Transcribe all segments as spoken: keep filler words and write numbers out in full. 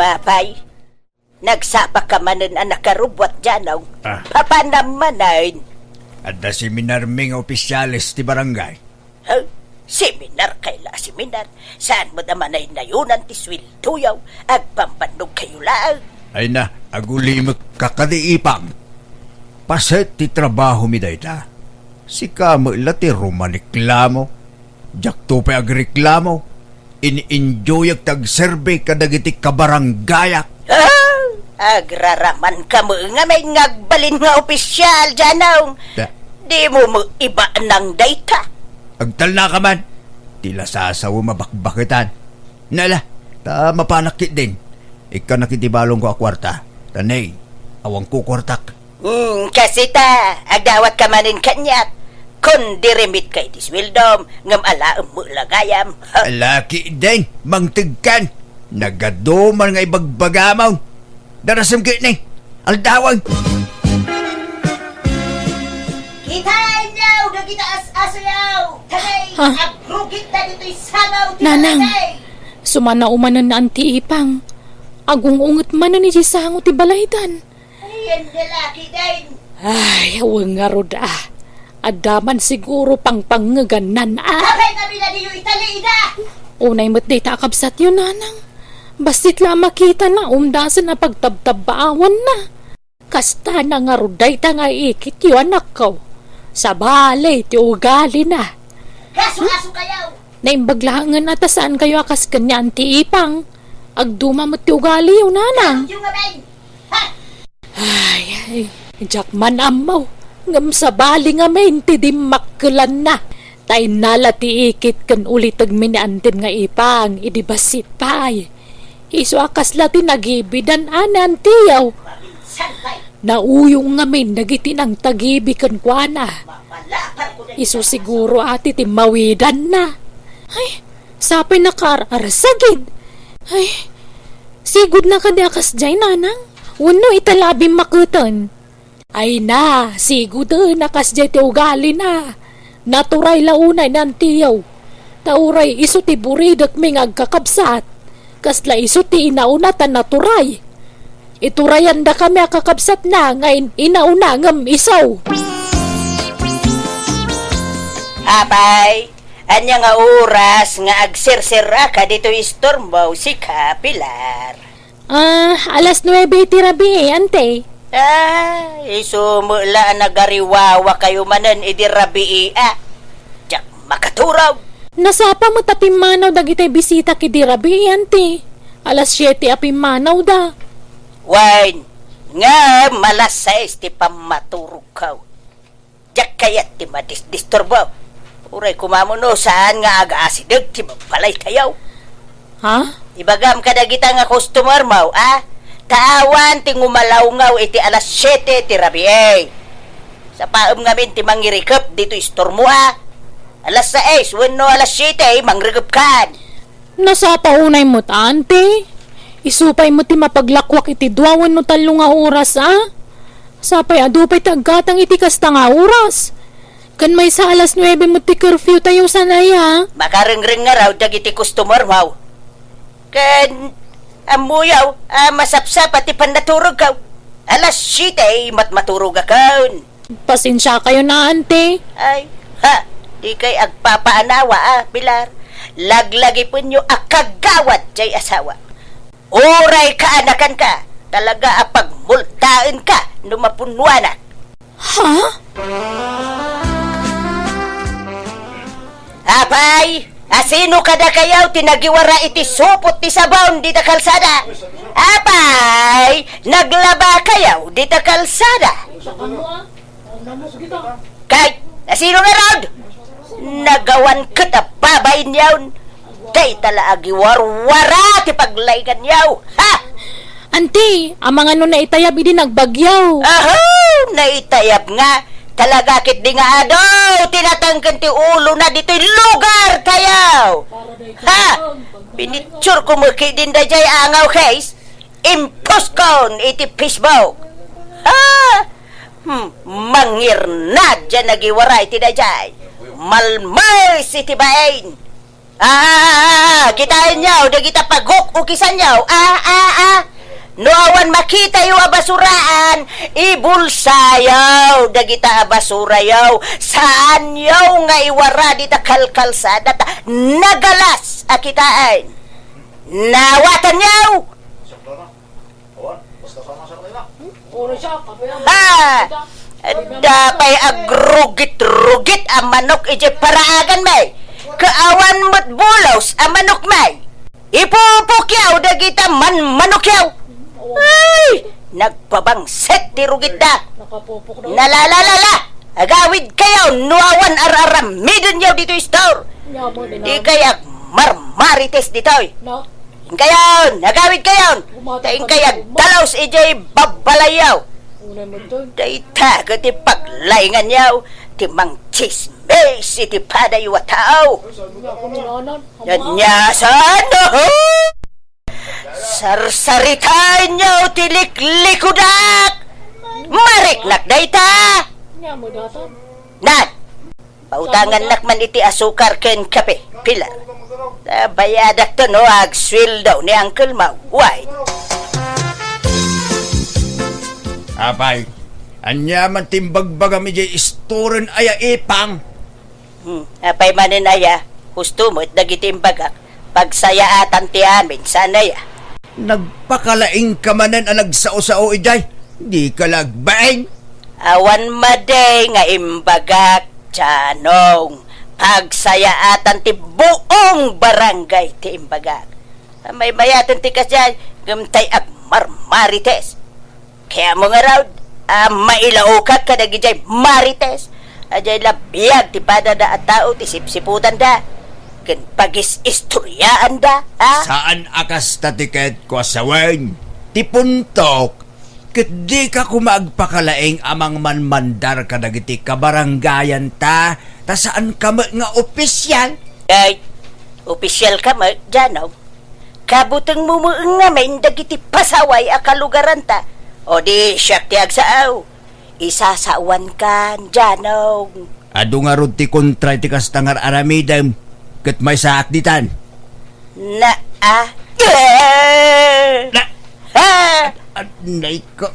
Apay, nagsapaka manen a nakarubbuat, Janong. Ah. Papanam manen. Adda seminarmi nga opisyales ti barangay. Huh? Seminar kay la seminar. Saan met a manaynayonan ti sueldoyo? Agpambannog kayo laeng. Ay na, agulimek ka kadi, Ipang. Paset ti trabahomi dayta. Sika met la ti rumaniklamo. Diakto pay agreklamo. In-enjoyak ti agserbi kadagiti kabaranggayak. Ah! Agraraman ka met ngamin nga agbalin nga opisyal, Janong. Da. Dimo met ibanang dayta. Agtalnaka man. Ti lasasawem a bakbaketan. Nala, ta mapanak ketdin. Ikkanak iti balongko a kuarta. Ta nay, awan ko kuartak. Hmm, kasita, agdawat ka manen kaniak. Kon dirimit ka iti sueldom, ngem alaem met la gayam. Ala ketdin, mangtegkan. Nagaduman nga ibagbagamon. Darasem ketdi. Aldawen. Kitaenyo dagita as-asoyo. Tanay, Ha? Agrugitda ditoy sango ti Nanang, balay. Sumanaw manen ni Anti Ipang. Agung-unget manen iti sango ti balaydan. Ay, ang lalaki din. Ay, awan ngarud, ah. Adda man siguro pangpangngegannan, ah. Apay nga binadiyo italiida? Unay met dayta a kabsatyo, Nanang. Bassit la a makitana, umdasen a pagtabtabbaawanna. Kasta na ngarud dayta nga ikityo, anakko. Sabali ti ugalina. Kaso-aso kayo. Naimbag laengen a ta saan kayo a kas ken ni Anti Ipang. Agduma met ti ugaliyo, Nanang. Kayo nga, Ben. Ha? Ay, ay, diak man ammo. Ngem sabali ngamin ti dimmakkelanna. Ta innala ti ikit ken ulitegmi ni Antim nga Ipang idi bassit pay. Isu a kasla ti nagibidan a ni Antiyo. Nauyong ngamin dagiti nangtagibi kenkuana. Isu siguro a ti timmawidanna. Ay, sapay nakaar-arsagid. Ay, sigudna kadi a kasdiay, Nanang? Wenno ita la a bimmaketen? Ay na, siguden a kasdiay ti ugalina. Naturay la unay ni Antiyo. Ta uray isu ti buridekmi nga agkakabsat. Kasla isu ti inauna ta naturay. Iturayandakami a kakabsatna nga in-, inauna ngem isu. Apay, ania nga oras nga agserseraka ditoy istormo, sika, Pilar? Ah, alas nuebe iti rabii, Ante. Ah, isu met la a nagariwawa kayo manen idi rabii, ah. Diak makaturog. Nasapa met a pimmanaw dagiti bisita idi rabii, Ante. Alas siete a pimmanawda. Wen, ngem alas sais ti pammaturogko. Diak kayat ti madisdisturbo. Uray koma no saan nga agaasideg ti balay tayo. Ha? Ibagam kadagita nga customer mo, a? Ta awan ti ngumalawngaw iti alas siete ti rabii. Sapaem ngamin ti mangirikep ditoy istormo, a? Alas sais wenno alas siete, mangrekep kan. Nasapa unay met, Ante. Isu pay met ti mapaglakwak iti dua wenno tallo nga oras, a? Sapay adu pay ti aggatang iti kasta nga oras. Ken maysa alas nuebe met ti curfew tayo, saan aya? Makarengreng ngarud dagiti customer mo. Ken ammoyo a masapsapa ti pannaturogko. Alas siete met maturogakon. Pasensiakayon, Ante. Ay, ha, dikay agpapaanawa, a, Pilar. Laglagipenyo a kagawad jay asawa. Uray kaanakanka, talaga a pagmultaenka no mapunnoanak. Ha? Apay, asino kadakayo ti nagiwara iti supot ti sabon dita kalsada? Apay, naglaba kayo dita kalsada? Kay, asino ngarud? Nagawan ket a babain yaon. Dayta la agiwarwara ti paglainganyo. Ha? Anti, amangan no naitayab idi nagbagyo? Aho, naitayab nga. Talaga ketdi nga adu ti natengken ti ulona ditoy lugar tayo. Ha? Pinicture ko met ketdin dayjay angaw, guys. Imposkon iti Facebook. Ha? Hmm, mangirnad diay nagiwara iti dayjay. Malmes iti bain. Ah, ah, ah, ah, kitaenyo, dagita paguk-ukisanyo. Ah, ah, ah. No awan makitayo a basuraan, ibulsayo dagita a basurayo. Saanyo nga iwara dita kalkalsada ta nagalas a kitaen. Nawatanyo! Oras siya, kape lang. Ha! Adda pay agrugit-rugit a manok idiay paraaganmi. Kaawan met bulos a manokmi. Ipupokyo dagita manmanokyo. Ay! Nagbabangsit ti rugitda. Nakapupok daw. Nalalalala! Agawidkayo no awan ar-aramidenyo ditoy store. Nya mo, di na. Dikay agmarmarites ditoy. Na. Inkayon, agawidkayon. Umatang Ta inkay ka dito, agtalos idiay babbalayyo. Unay mo dun. Dayta ket ti paglainganyo, ti mangtsismis iti padayo a tao. Nya, kuminanan. Ania, saan? Sarsaritaenyo ti liklikudak! Mariknak dayta! Nya, mo datan. Nan! Pautangannak man iti asukar ken kape, Pilar. Ta bayadakto no agsueldo ni Uncle Mau. Why? Apay, ania man ti imbagbagam idiay istoren aya, Ipang? Hmm, apay manen aya, husto met dagiti imbagak, pagsayaatan ti amin, saan aya? Nagpakalaingka manen a nagsao-sao idiay, dika la agbaing. Awan madi nga imbagak, Janong. Pagsayaatan ti buong barangay ti imbagak. Maymayaten ti kasdiay, ngem tay agmarmarites. Kayatmo ngarud a mailaokak kadagidiay marites, a diay la biag ti padada a tao ti sipsiputanda ken pagis-istoryaanda, ha? Saan a kasta ti kayatko a sawen. Ti puntok, ket dika koma agpakalaing a mangmanmandar kadagiti kabarangayanta, ta saanka met nga opisial. Ay, opisialka met, Janong. Kabutengmo met ngamin dagiti pasaway a kalugaranta. O di siak ti agsao. Isasawankan, Janong. Adu ngarud ti kontra iti kasta nga ar-aramidem, ket maysaak ditan. Na, ah? Na, ah! Anay ko.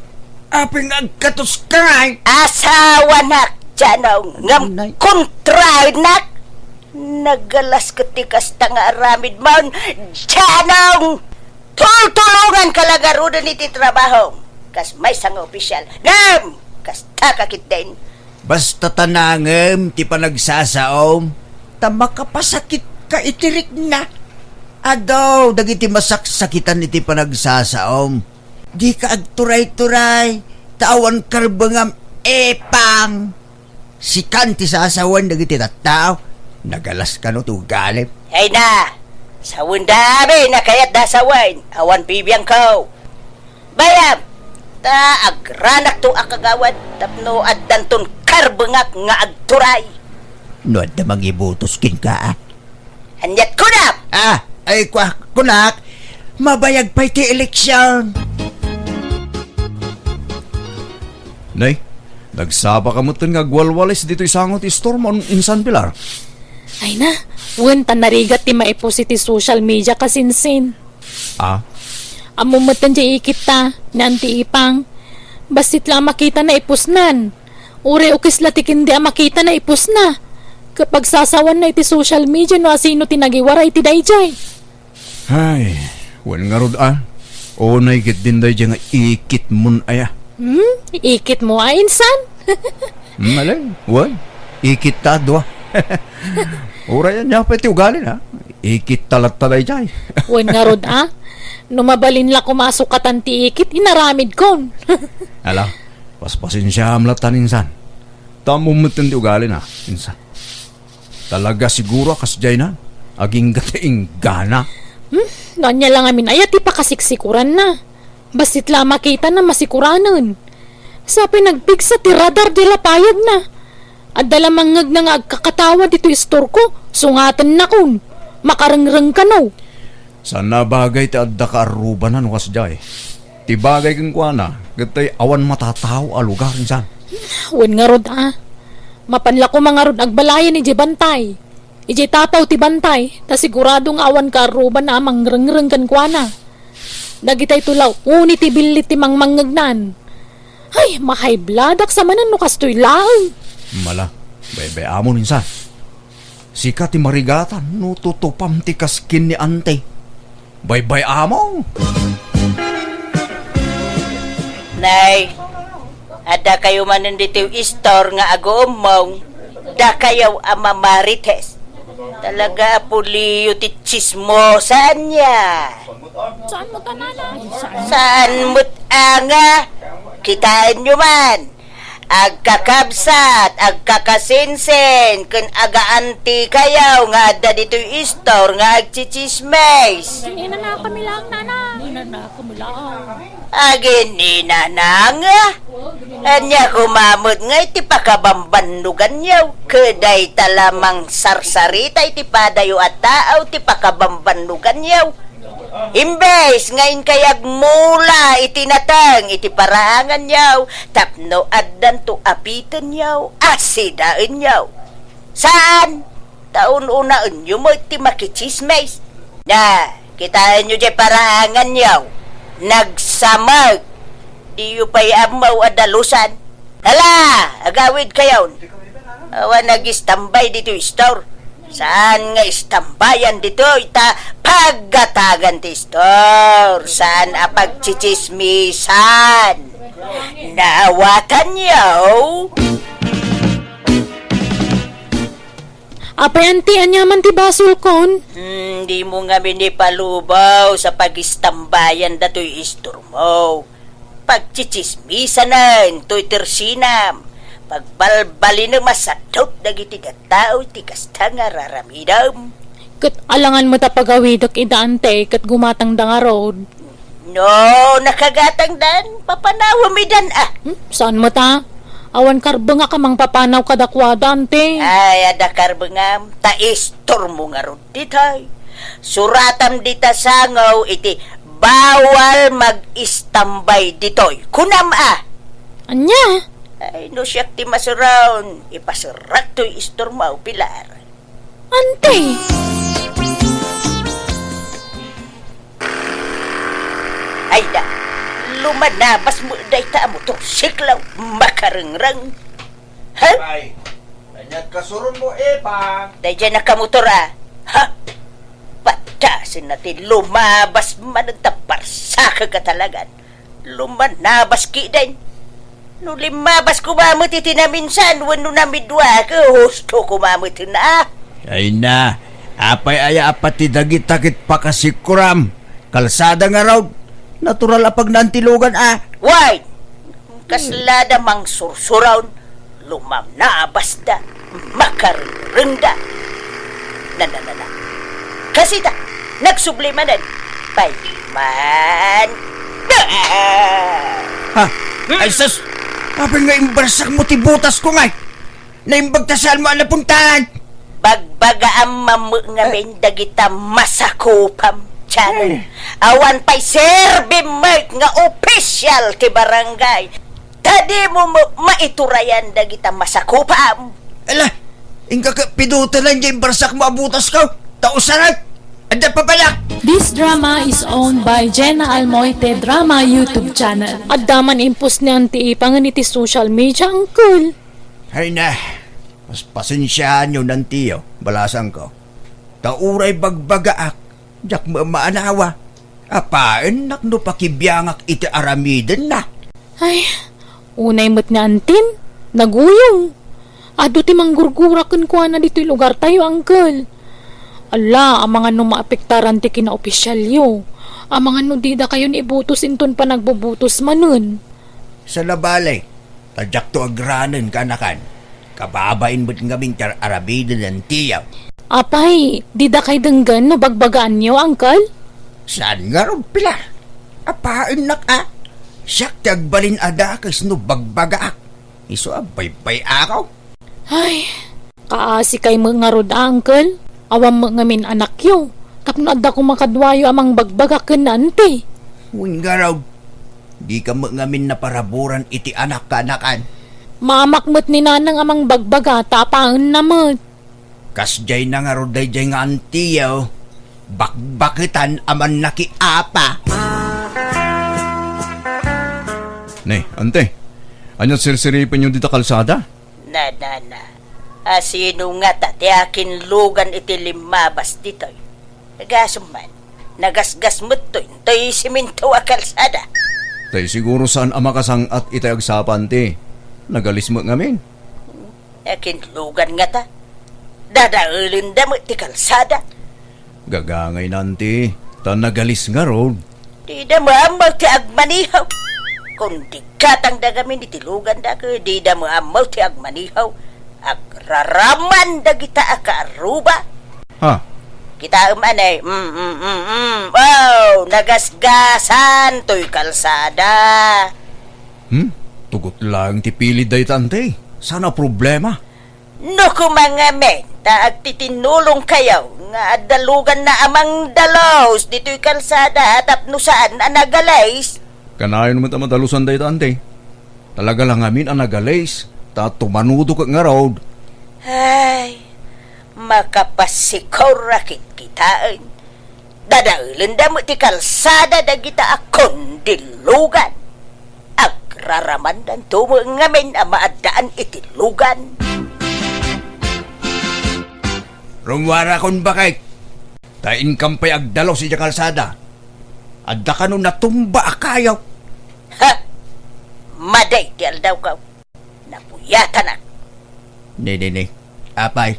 Apay nga agkatoska ngay? Asawanak, Janong, ngem Anay. Kontraenak. Nagalas ket ti kasta nga aramidmon, Janong! Tultulonganka la ngaruden iti trabahom, kas maysa nga opisial. Ngem, kastaka ketdin. Basta ta nangem ti panagsasaom, ta makapasakitka iti rikna. Adu dagiti masaksakitan iti panagsasaom. Dika agturay-turay, ta awan karbengam, Ipang. Sikan ti sasawen dagiti tattao. Nagalas kano ti ugalim. Ay na! Sawenda amin a kayatda a sawen, awan bibiangko. Bayam! Ta agranakto a kagawad tapno addanton karbengak nga agturay. No adda mangibotos kenka, a? Aniat kunam? Ah, ay, kua-, kunak, mabayag pay ti eleksion. Nay, nagsapa ka metten nga agwalwalis ditoy sango ti istormo, insan Pilar? Ay na, wen ta narigat ti maipus iti social media, kasinsin. Ah? Ammom metten ti ikitta, ni Auntie Ipang. Bassit la a makitana ipusnan. Uray ukis la ti ken di a makitana ipusna. Ket pagsasawanna iti social media no asino ti nagiwara iti daydiay. Ay, wen ngarud a. Unay ketdin daydiay nga ikitmon aya. Hmm? Ikitmo a, insan? Hmm, alin? Wen, ikitta a dua. Uray ania pay ti ugalina. Ikitta latta daydiay. Wen ngarud a. No mabalin la koma a sukatan ti ikit, inaramidkon. Ala, paspasensiaam latta, insan. Ta ammom metten ti ugalina, insan. Talaga siguro a kasdiayna, agingga ti inggana. Hmm? No ania la ngamin aya ti pakasiksikuranna? Bassit la a makitana masikuranen. Sa pay nagpigsa ti radar di la payagna. Adda la mangngegna nga agkakatawa ditoy istorko, sungatennakon. Makarengreng kano. Saan a bagay ti adda kaarrubana no kasdiay. Ti bagay kenkuana, ket tay awan matatao a lugar, insan. Wen ngarud a. Mapan la koma ngarud agbalayan idiay bantay. Idiay tapaw ti bantay, ta sigurado nga awan kaarruban a mangrengreng kenkuana. Dagitay tulaw, uni ti billit ti mangmangngegnan. Ay, mahayblad ak sa manen no kastoy laeng. Mala, baybay-amon insan. Sika ti marigatan no tutupam ti kaskin ni Ante. Baybay-amon! Nay, adda kayo manen ditoy istor nga aguummong, dakayo a mamarites. Talaga a puliyo ti tsismosa ania. Saan met a, nanay? Saan met a nga? Kitaenyo man. Agkakabsat, agkakasinsin, ken agaantikayo nga adda ditoy istor nga agtsitsismis. Inanakami laeng, nanay. Inanakami laeng. Agininanang? Ania koma met nga iti pakabambannuganyo, ket dayta la mangsarsarita iti padayo a tao ti pakabambannuganyo. Imbes nga inkay agmula iti nateng iti paraanganyo, tapno addanto apitenyo a sidaenyo. Saan? Ta un-unaenyo met ti makitsismis. Na, kitaenyo diay paraanganyo. Nagsamek. Diyo pay ammo a dalusan. Hala, agawidkayon. Awan nagistambay ditoy istor. Saan nga istambayan ditoy ta pagatagan ti istor. Saan a pagtsitsismisan. Naawatanyo? Apay, anti, ania man ti basolkon? Hmm, dimo ngamin ipalubaw sa pagistambayan datoy istormo. Pagtsitsismisanen toy tersinam. Pagbalbalinem a sadot dagiti tattao iti kasta nga raramidem. Ket alangan met a pagawidek ida, ante, ket gumatangda ngarud. No nakagatangdan, papanawem idan a. Hmm? Saan met a? Awan karbengak a mangpapanaw kadakuada, ante. Ay, adda karbengam, ta istormo ngarud ditoy. Suratam dita sango iti bawal mag-istambay ditoy. Kunam a. Ania? Ay, no siak ti masuron, ipasurak toy istormo, Pilar. Ante! Ay da, lumanabas met dayta a motorsiklo, makarengreng. Ha? Ay, ania't kasuronmo, Epang? Daydiay nakamotor a. Ha? Padasenna ti lumabas manen ta barsakek a talagan. Lumanabas kiden. No limmabas koma met iti naminsan wenno namidua, ket husto koma met na. Ay na, apay aya a pati dagita ket pakasikuram? Kalsada ngarud, natural a pagnaantilogan a. Wait! Kaslada mangsursuron, lumanabasda, makarengrengda. Na, na, na, na. Kasita, nagsubli manen. Pay man. Ha? Hmm? Ay, sus! Apay nga imbarsakmo ti botasko ngay? Naimbag ta saanmo a napuntahan? Bagbagaam met ngamin dagita masakupam, Channel. Ay. Awan pay serbim met nga opisyal ti barangay. Ta dimo met maiturayan dagita masakupam. Ala, inka ket pidutelan diay imbarsakmo a botasko. Ta usarak, adda papanak. This drama is owned by Jenna Almoite Drama YouTube channel. Adda man impos ni Auntie Ipangen iti social media, uncle. Ay na, pas-, pasensiaanyo, nantiyo, balasangko. Ta uray bagbagaak, diak met maanawa. Apaennak no pakibiangak iti aramidenna. Ay, unay met ni Antin, naguyong. Adu ti manggurgura kenkuana ditoy lugartayo, uncle. Ala, amangan no maapektaran ti kinaopisyalyo. Amangan no didakayon ibutos inton panagbubutos manen. Saan a bale, ta diakto agranen, kaanakan. Kababain met ngamin ti ar-aramiden, nantiyo. Apay, didakay denggen no bagbagaanyo, uncle? Saan ngarud, Pilar? Apaennak a. Siak ti agbalin a dakes no bagbagaak. Isu a baybay-ako. Ay, kaasikay met ngarud a, uncle. Awan met ngamin anakyo. Tapno adda koma kaduayo a mangbagbaga ken ni Auntie. Wen ngarud, dika met ngamin naparaburan iti anak, kaanakan. Maamak met ni Nanang a mangbagbaga ta apaenna met. Kasdiay na ngarud daydiay nga antiyo, bakbaketan a mannakiapa. Ne, ante, ania sirsiripenyo dita kalsada? Na, na, na. Asino ngata ti akinlugan iti limmabas ditoy? Gasum man, nagasgas met toy, toy siminto a kalsada. Tay siguro saan a makasang-at itay agsapa, ante. Nagalis met ngamin. Akinlugan ngata? Dadaelenda met ti kalsada. Gagangay na, ante, ta nagalis ngarud. Dida maammo ti agmanihaw. Kundi gatangda ngamin iti luganda ket dida maammo ti agmanihaw. Agraraman dagita a kaarruba. Ha? Kitaem anay. Mm, mm, mm, mm. Oh, nagasgasan toy kalsada. Hmm? Tugot laeng ti pilid dayta, ante. Saan a problema? No koma ngamin ta agtitinulongkayo nga adda luganna a mangdalus ditoy kalsada tapno saan a nagalis. Kanayon met a madalusan dayta, ante. Talaga la ngamin a nagalis, ta tumanudok ngarud. Ay, makapasikorak kitaen. Dadaelenda met ti kalsada dagita a kundilugan. Agraramandanto met ngamin a maaddaan iti lugan. Rummuarakon, baket. Ta inkam pay agdalus idiay kalsada. Adda kano natumba a kayo. Ha! Madi ti aldawko. Napuyatanak. Ne, ne, ne. Apay,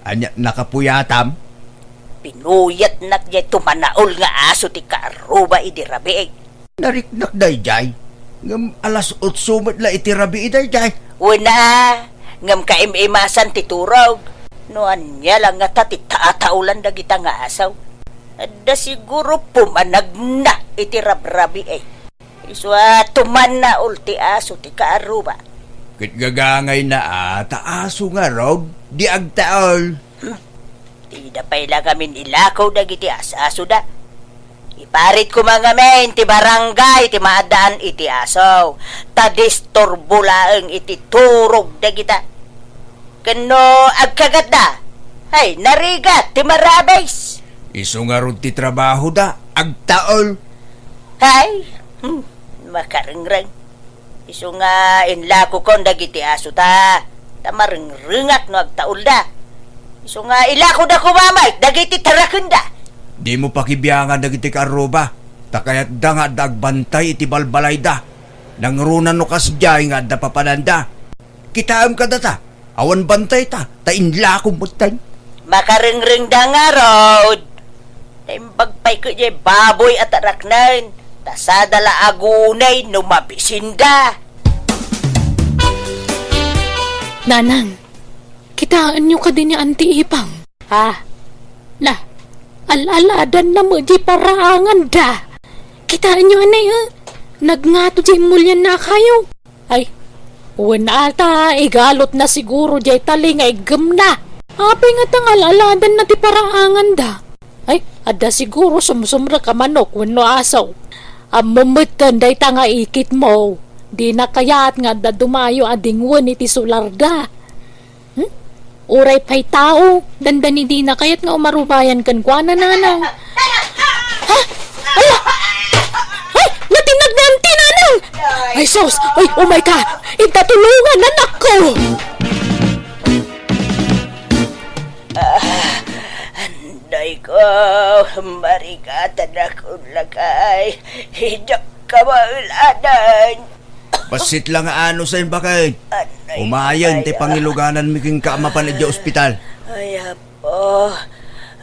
ania nakapuyatam? Pinuyatnak diay tumanaol nga aso ti kaarruba idi rabii. Nariknak daydiay. Ngem alas otso met la iti rabii daydiay. Wen a, ngem kaim-imasan ti turog. No ania la ngata ti tataolan dagita nga aso? Adda siguro pumanagna iti rabrabii. Isu a tumanaol ti aso ti kaarruba. Ket gagangayna a ta aso ngarud di agtaol. Hmm. Dida pay la ngamin ilako dagiti as-asoda. Iparit koma ngamin ti barangay ti maaddaan iti aso. Ta disturbo laeng iti turog dagita. Ken no agkagatda, ay, narigat ti marabis. Isu ngarud ti trabahoda, agtaol. Ay, hmm, makarengreng. Isu nga inlakokon dagiti asota, ta marengrengak no agtaolda. Isu nga ilakoda koma met dagiti tarakenda. Dimo pakibiangan dagiti kaarruba, ta kayatda nga adda agbantay iti balbalayda. Nangruna no kasdiay nga adda papananda. Kitaem kadata, awan bantayta, ta inlakom metten. Makarengrengda ngarud. Naimbag pay ket diay baboy a taraknen, ta sada la agunay no mabisinda. Nanang, kitaenyo kadi ni Auntie Ipang? Ah, na, al-aladanna met diay paraanganda. Kitaenyo anay, eh? Nagngato diay immulianna a kayo. Ay, wen ata, igalotna siguro diay tali nga iggemna. Apay ngata nga al-aladanna ti paraanganda? Ay, adda siguro sumsumrek a manok wenno aso. Ammom metten dayta nga ikitmo. Dina kayat nga adda dumayo a dingwen iti solarda. Hmm? Uray pay tao, dandani dina kayat nga umarubayan kenkuana, nanang. Ha? Ala! Ay, natinag ni Auntie, nanang! Ay, sus! Ay, umay ka! Inta tulungan, anakko! Ah, anday ko, marigatan ako, lakay. Diak kabaelan. Bassit la nga anusen, baket. Anay, umayen ti pangilugananmi kenka a mapan idiay ospital. Ay, apo.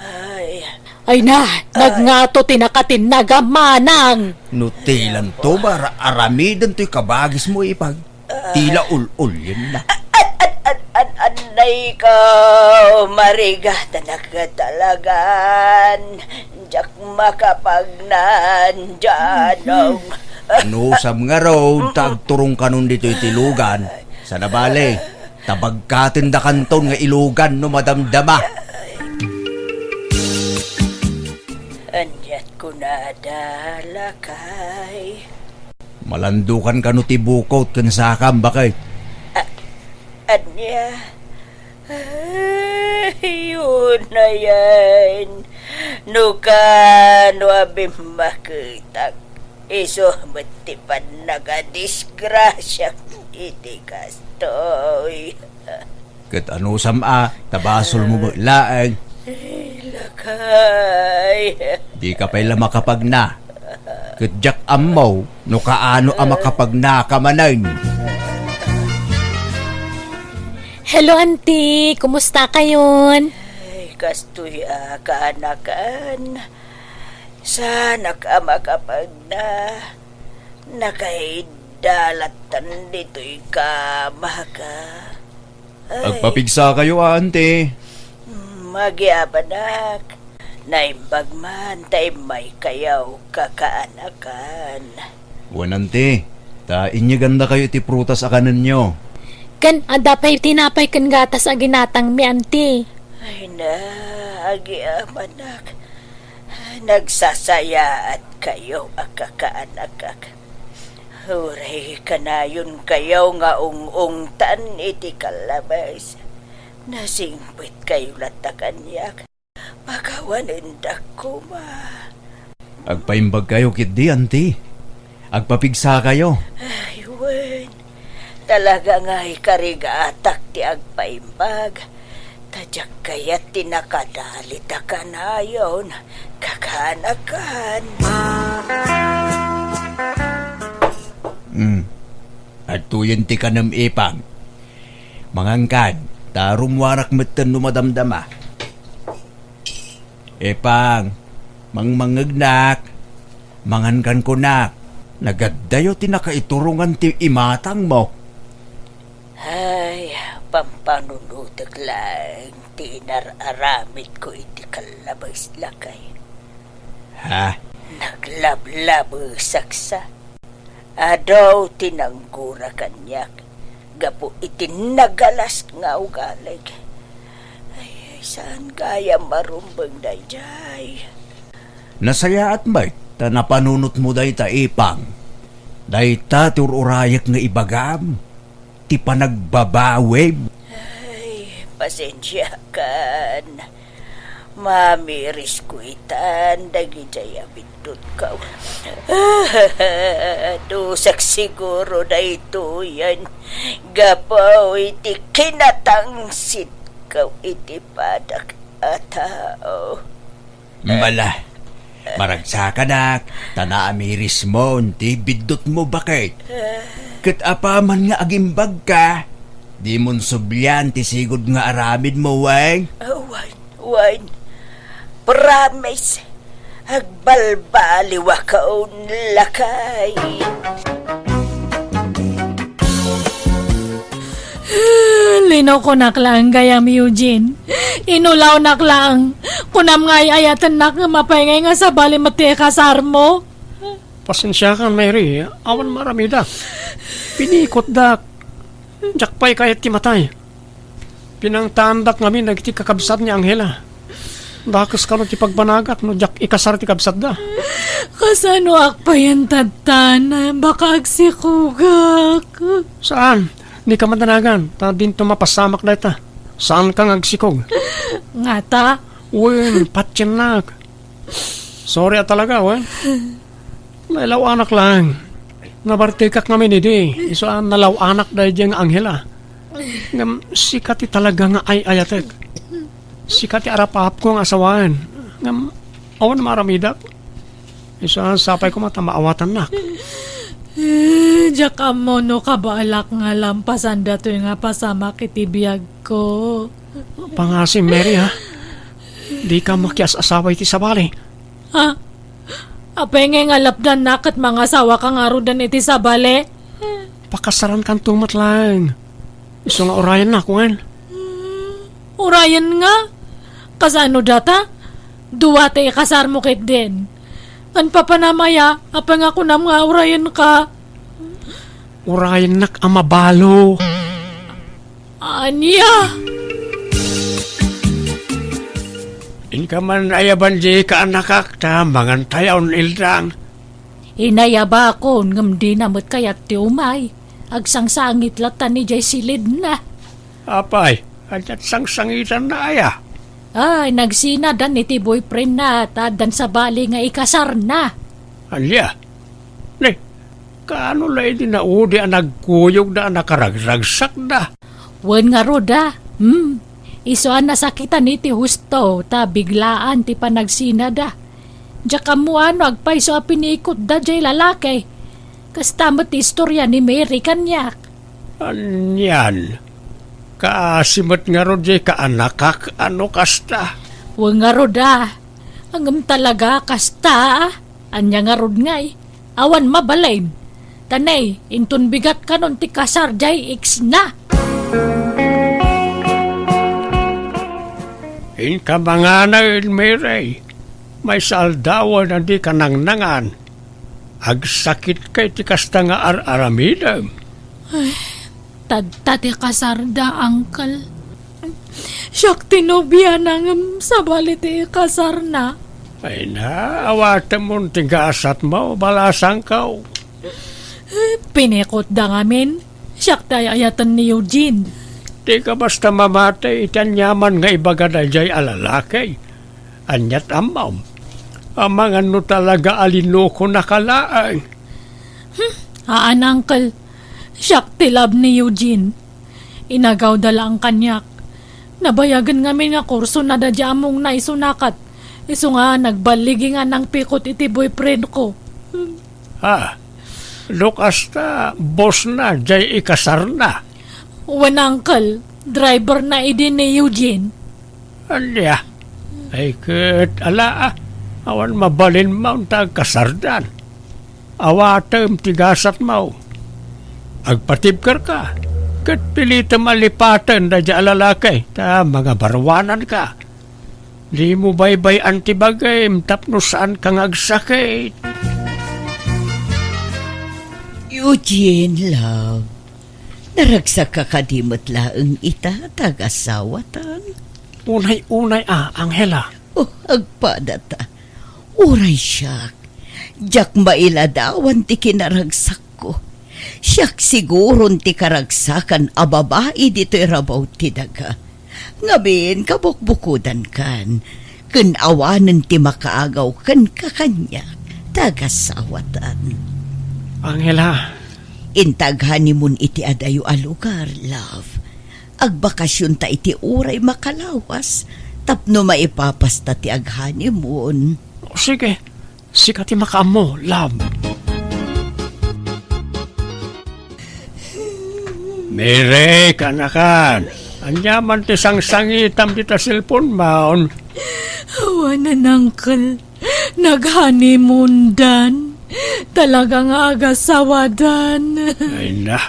Ay. Ay na, nagngato ti nakatinnag a manang. No tilanto, ara-, aramiden toy kabagismo, Ipang. Tila ul-ulyen na. An, an, an, an, anay ka, marigatanak talagan. Diak makapagnan, Janong. Anusam ngarud ta agturong kanon ditoy ti lugan. Sana bale, ta bagkatendakanton nga ilugan no madamdama. Aniat kunada, lakay? Malandukan kano ti bukot ken sakam, baket? A-, ania? Yun na yan. No kano a bimmaketak, isu met ti pannakadisgrasiak iti kastoy. Ket anusam a, ta basolmo met laeng. Ay, lakay. Dika pay la makapagna. Ket diak ammo no kaano a makapagnaka manen. Hello, auntie. Kumusta kayon? Ay, kastoy a kaanakan. Saanak a makapagna. Nakaidda lattan ditoy kamaka. Ay. Agpapigsa kayo, auntie. Mm, agyamanak. Naimbag man ta immay kayo kakaanakan. Wen, auntie, ta inyeganda kayo iti prutas a kanenyo. Ken adda pay tinapay ken gatas a ginatangmi, auntie. Ay na, agyamanak. Nagsasayaat kayo a kakaanakak. Uray kanayon kayo nga ung-ungtan iti kallabes. Nasingpet kayo latta kaniak. Pakawanendak koma. Agpaimbag kayo ketdi, auntie. Agpapigsa kayo. Ay, wen. Talaga nga ikarigatak ti agpaimbag. Ta diak kayat ti nakadalit a kanayon, kakaanakan. Hmm. Adtoyen ti kanem, Ipang. Mangankan, ta rummuarak metten no madamdama. Ipang, mangmangngegnak, mangankan kunak, nagaddayo ti nakaiturongan ti imatangmo. Ay, pampanunotek laeng ti inar-aramidko iti kallabes, lakay. Ha? Naglablabesak sa. Adu ti nanggura kaniak gapu iti nagalas nga ugalig. Ay, saan gayam marumbeng daydiay? Nasayaat met ta napanunotmo dayta, Ipang. Dayta ti ur-urayek nga ibagam, ti panagbabawim. Ay, pasensiakan. Mamirisko itan dagidiay a biddutko. Dusak siguro daytoyen gapu iti kinatangsitko iti padak a tao. Mala, maragsakanak, ta naamirismon ti biddutmo, baket. Ket apaman nga agimbagka, dimon sublian ti sigud nga aramidmo, wen? Wen, wen. Promise. Agbalbaliwakon, lakay. Linokonak laeng gayam, Eugene. Inulawnak laeng. Kunam nga ay-ayatennak ngem apay ngay nga sabali met ti ikasarmo? Pasensiakan, Mary. Awan maaramidak. Pinikotdak. Diak pay kayat ti matay. Pinangtaandak ngamin dagiti kakabsat ni Angela. Dakes kano ti pagbanagak no diak ikasar ti kabsatda. Kasanoak payen tattan? Baka agsikogak. Saan? Dika madanagan, ta dinto mapasamak dayta. Saanka nga agsikog. Ngata? Wen, patiennak. Sorry a talaga, wen. Nailaw-anak laeng. Nabartekak ngamin idi, isu a nalaw-anak daydiay nga Angela. Ngem sika ti talaga nga ay-ayatek. Sika ti arap-apko nga asawaen. Ngem awan maaramidak. Isu a sapay koma ta maawatannak. Eh, diak ammo no kabaelak nga lampasan datoy nga pasamak iti biagko. Pangasim, Mary, ha? Dika makias-asawa iti sabali. Ha? Apay ngay nga lapdannak ket mangasawaka ngaruden iti sabali? Pakasarankanto met laeng. Isu nga urayennak, wen? Hmm, urayen nga? Kasano data? Dua ti ikasarmo ketdin. Ken papanam aya, apay nga kunam nga urayenka? Urayennak a mabalo. Ania? Inka man ayaban di kaanakak ta mangantayaon, Ildang. Inayabakon ngem dina met kayat ti umay. Agsangsangit latta ni jay silidna. Apay, adda sangsangitanna aya? Ay, nagsinadan iti boyfriendna ta addan sabali nga ikasarna. Ania? Ne, kaano la idi naudi a nagkuyogda a nakaragragsakda? Wen ngarud a, hmm, isu a nasakitan iti husto ta biglaan ti panagsinada. Diak ammo no agpayso a pinikotda jay lalaki. Kasta met ti istorya ni Mary kaniak. Anian? Kaasi met ngarud jay kaanakak a no kasta? Wen ngarud a, ngem talaga kasta a. Ania ngarud ngay? Awan mabalin. Ta ne, inton bigat kanon ti kasar jay eksna. Inka manganay, Mary. Maysa aldawen a dika nangnangan. Agsakitka iti kasta nga ar-aramidem. Ay, tadta ti kasarda, Uncle. Siak ti nobiana ngem sabali ti ikasarna. Ay na, awatemon ti gasatmo, balasangko. Pinikotda ngamin. Siak ti ay-ayaten ni Eugene. Dika basta mamati iti aniaman nga ibaga daydiay a lalaki. Aniat ammom? Amangan no talaga a linukonaka laeng. Hmm, haan, Uncle. Siak ti love ni Eugene. Inagawda laeng kaniak. Nabayagen ngamin nga kursona daydiay ammongna isu nakat. Isu nga nagballigi nga nangpikot iti boyfriendko. Ah, no kasta, bossna jay ikasarna. Wen, Uncle, driverna idi ni Eugene. Ania? Ay ket, ala, ah, awan mabalinmo ta agkasardan. Awatem ti gasatmo. Agpatibkerka, ket pilitem a lipaten daydiay a lalaki ta mangabaruananka. Dimo baybay-an ti bagim tapno saanka nga agsakit. Eugene, love, naragsakka kadi met laeng ita ta agasawatan? Unay-unay a, Angela. Oh, agpadata. Uray siak, diak mailadawan ti kinaragsakko. Siak siguron ti karagsakan a babai ditoy rabaw ti daga. Ngamin, kabukbukodankan, ken awanen ti makaagaw kenka kaniak, ta agasawatan. Angela. Inta ag-honeymoon iti adayo a lugar, love. Agbakasionta iti uray makalawas, tapno maipapasta ti ag-honeymoon. O, sige. Sika ti makaammo, love. Mary, kaanakan. Ania man ti sangsangitam dita cellphone-mon? Awanen, uncle. Nag-honeymoon-dan. Talaga nga agasawadan. Ay na.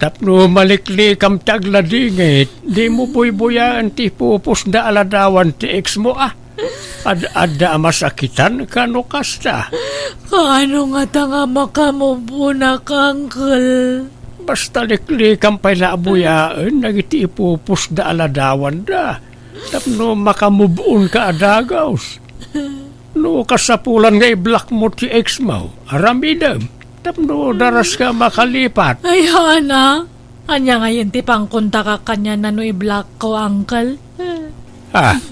Tapno maliklikam ti agladingit, dimo buybuyaen ti ipupusda a ladawan ti ex-mo, a. Ad-adda a masakitanka no kasta. Kaano ngata nga makamove-onak, uncle? Basta liklikam pay la a buyaen dagiti ipupusda a ladawanda tapno makamove-onka a dagus. No kasapulan nga i-block mo ti ex-mo, aramidem tapno daraska a makalipat. Ay, haan. Ania ngayen ti pangkontakak kaniana no i-blockko, uncle? Ah,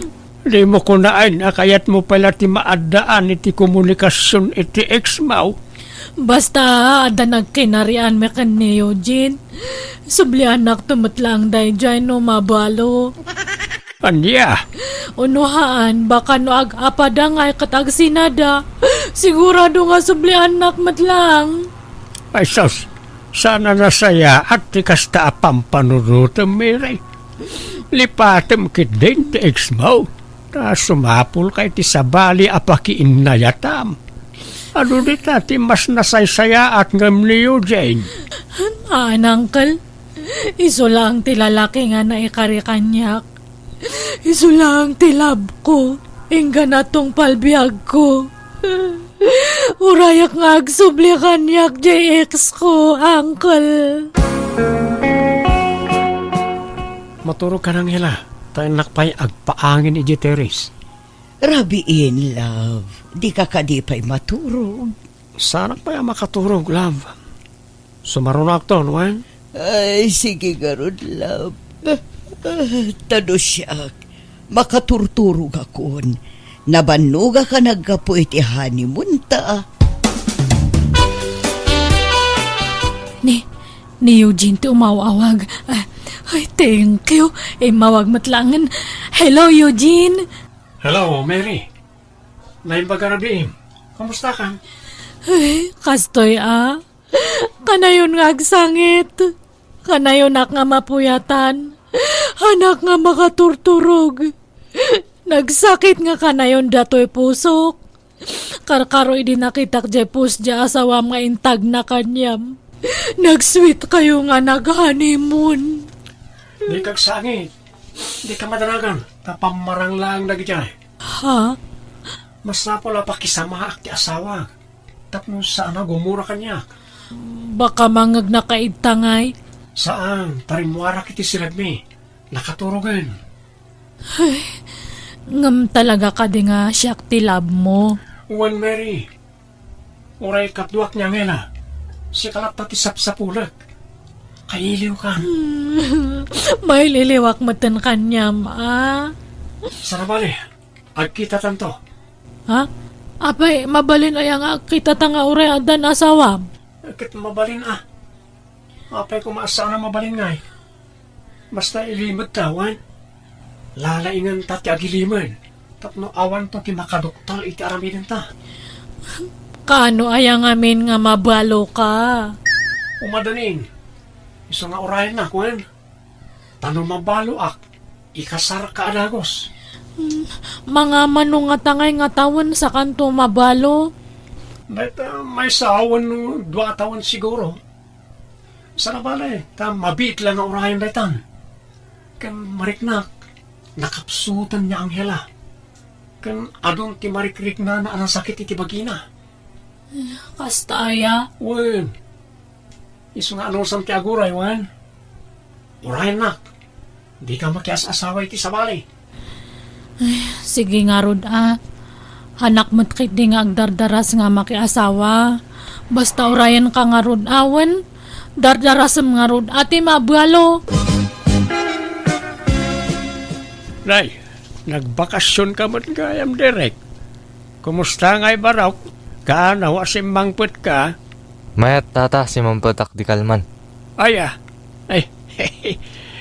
dimo kunaen a kayatmo pay la ti maaddaan iti komunikasion iti ex-mo? Basta, adda nagkinarianmi ken ni Eugene. Subliannakto met laeng daydiay no mabalo. Ania? Uno haan, baka no ag-apada ngay ket agsinada, sigurado nga subliannak met laeng. Ay sus, saan a nasayaat ti kasta a pampanunotem, Mary. Lipatem ketdin ti ex-mo, ta sumapulka iti sabali a pakiinnayatam. Adu dita ti mas nasaysayaat ngem ni Eugene? Haan, uncle. Isu laeng ti lalaki nga naikari kaniak. Isu laeng ti love-ko, inggana tungpal biagko. Urayak nga agsubli kaniak diay ex-ko, uncle. Maturogkan, Angela, ta innak pay agpaangin idiay terrace. Rabiin, love. Dika kadi pay maturog? Saanak pay a makaturog, love. Sumarunoakton, wen? Ay, sige ngarud, love. Ta no siak, Makaturturogakon. Nabannogaka naggapu iti honeymoon ta. Ni, ni Eugene ti umaw-awag. Ah, ay, thank you. Immawag met laengen. Hello, Eugene. Hello, Mary. Naimbag a rabiim. Kumusta kan? Ay, kastoy a. Kanayon nga agsangit. Kanayonak nga mapuyatan. Hanak nga makaturturog. Nagsakit nga kanayon datoy pusok. Karkaro idi nakitak jay post jay asawam nga intagna kaniam. Nagsweetkayo nga nag-honeymoon. Dika agsangit. Dika madanagan. Ta pammarang laeng dagijay. Ha? Masapul a pakisamaak ti asawak. Tapno saan a gumura kaniak. Baka mangegnaka idta ngay? Saan, ta rimmuarak iti silagmi. Nakaturogen. Ay, ngem talaga kadi nga siak ti love mo? Wen, Mary. Uray kaduak ni Angela. Sika latta ti sapsapulek. Kailiwkan. Maililiwak metten kaniam, a? Sana bale, agkitatanto. Ha? Apay, mabalin aya nga agkitata nga uray addan asawam? Ket mabalin a. Apay koma a saan a mabalin ngay? Basta ilimedta, wen? Lalaingenta ti agilimed tapno awanto ti makaduktal iti aramidenta. Kaano aya ngamin nga mabaloka? Umadanin, isu nga urayennak, wen? Ta no mabaloak, ikasarka a dagus. Hmm, mangamano ngata ngay nga tawen sakanto mabalo? Dayta maysa wenno dua a tawen siguro. Sana bale, ta mabiit la nga urayen daytan. Ken mariknak, nakapsutan ni Angela. Ken adun ti marikriknana a nasakit iti bagina. Kasta aya? Wen, isu nga anusam ti aguray, wen? Urayennak, dika makias-asawa iti sabali. Ay, sige ngarud a. Hanak met ketdi nga agdardaras nga makiasawa. Basta urayenka ngarud a, wen? Dardarasem ngarud a ti mabalo. Nay, nagbakasionka met gayam, Derek. Kumusta ngay, Barok? Kaano a simmangpetka? Mayat, tata, simmangpetak di kalman. Aya, ay,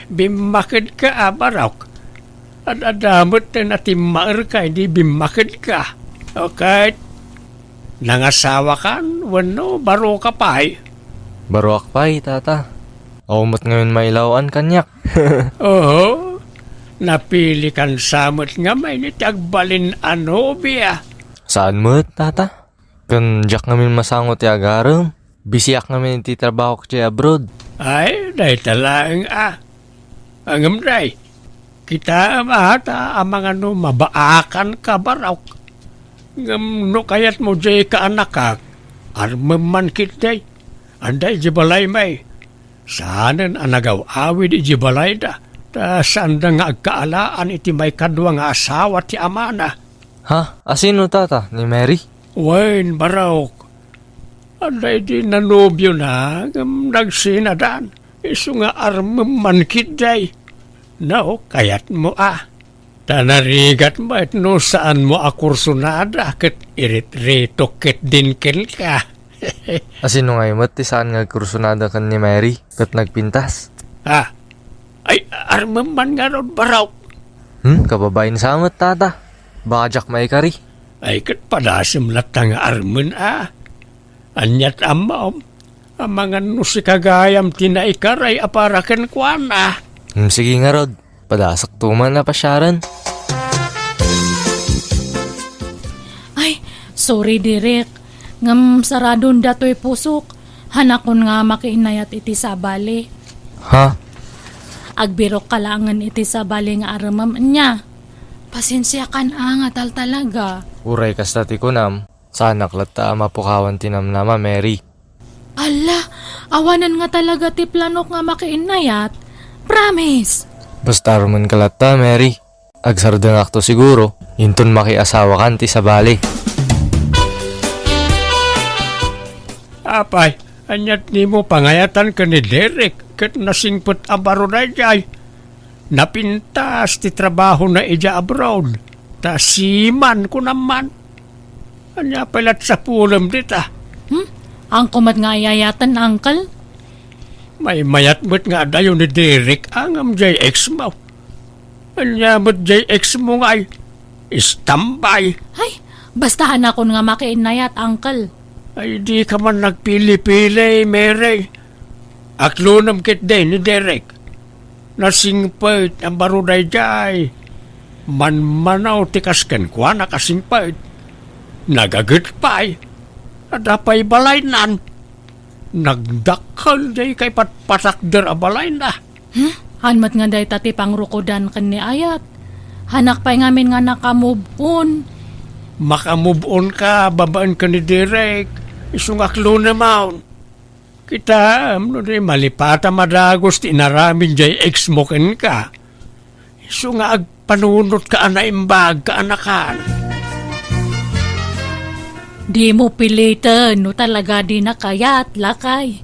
bimmakedka a, Barok. Ad-adda met ti natimmaerka idi bimmakedka. Okay. Nangasawakan wenno baroka pay? Baroak pay, tata. Awan met ngamin mailawan kaniak. Oho. Napilikan sa met ngamin iti agbalin a nobia. Saan met, tata? Ken diak ngamin masango ti agarem. Bisiak ngamin iti trabahok diay abroad. Ay, dayta laeng a. Ngem day, kitaem a ta amangan no mabaakanka, Barok. Ngem no kayatmo diay kaanakak, armem man ketdi. Adda idiay balaymi. Saanen a nagaw-awid idiay balayda, ta saanda nga agkaalaan iti maikadua nga asawa ti amana. Ha? Asino, tata? Ni Mary? Wen, Barok. Adda idi nanobiona ngem nagsinadan, isu nga armem man ketdi. No, kayatmo a. Ta narigat met no saanmo a kursonada ket irit-ritok ketdin kenka. Asino ngay met ti saan nga agkursonada ken ni Mary ket nagpintas? Ah, ay, armem man ngarud, Barok. Hmm, kababain sa met, tata. Baka diak maikari. Ay, ket padasem latta nga armen a. Aniat ammom, amangan no sika gayam ti naikaray a para kenkuana. Hmm, sige ngarud. Padasakto man a pasiaren. Ay, sorry, Derek. Ngem saradon datoy pusok. Hanakon nga makiinayat iti sabali. Ha? Agbirokka laengen iti sabali nga aremem nia. Pasensiakan a nga taltalaga. Uray kasta ti kunam, saanak latta a mapukawan ti namnama, Mary. Alla, awanen nga talaga ti planok nga makiinnayat. Promise! Basta armenka latta, Mary. Agsardengakto siguro, inton makiasawakan ti sabali. Apay, aniat nimo pangayatan ken ni Derek ket nasingpet a baro daydiay? Napintas ti trabahona idiay abroad, ta seaman, kunam man. Ania pay la't sapulem dita? Hmm? Haanko met nga ayayaten, uncle? Maymayat met nga adayo ni Derek a ngem diay ex mo. Ania met diay ex mo ngay, istambay. Ay, basta haanakon nga makiinnayat, uncle. Ay, dika man nagpili-pili, Mary. Aklonem ketdi ni Derek. Nasingpet a baro daydiay. Manmanaw ti kas kenkuana a singpet. Nagaget pay. Adda pay balaynan. Nagdakkel diay kaipatpatakder a balayna. Hmm? Haan met nga dayta ti pangrukodan ken ni ayat. Haanak pay ngamin nga naka-move on. Maka-move on ka babaen ken ni Derek. Isu nga aklonem. Kitaem no di malipata madagus ti inaramid diay ex mo kenka. Isu nga agpanunotka a naimbag, kaanakan. Dimo piliten no talaga di nakayat, lakay.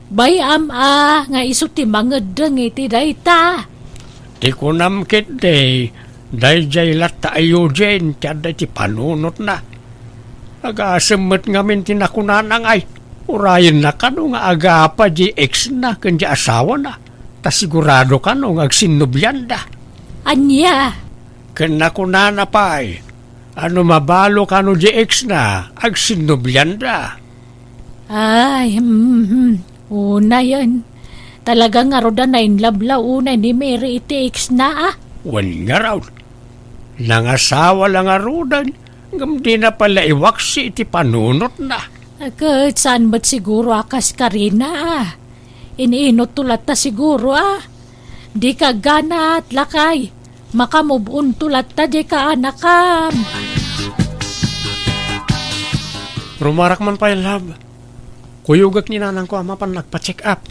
Bay-am a nga isu ti mangeddeng iti dayta. Ti kunam ketdi, daydiay latta a Eugene ti adda iti panunotna. Agasem met ngamin ti nakunana ngay, urayenna kano nga agapa di ex-na ken di asawana, ta sigurado kano nga agsinnobianda. Ania? Ken nakunana pay, a no mabalo kano di ex-na, agsinnobianda. Ay, mm, unayen. Talaga ngarud a nainlove la unay ni Mary iti ex-na, a? Wen ngarud. Nangasawa la ngaruden, ngem dina pay la iwaksi iti panunotna. Ket saan met siguro a kas karina, a? Iniinotto latta siguro, a? Dika agganat, lakay. Maka-move on to latta diay kaanakam. Rumarak man pay, love. Kuyogek ni nanangko a mapan nagpa-check up.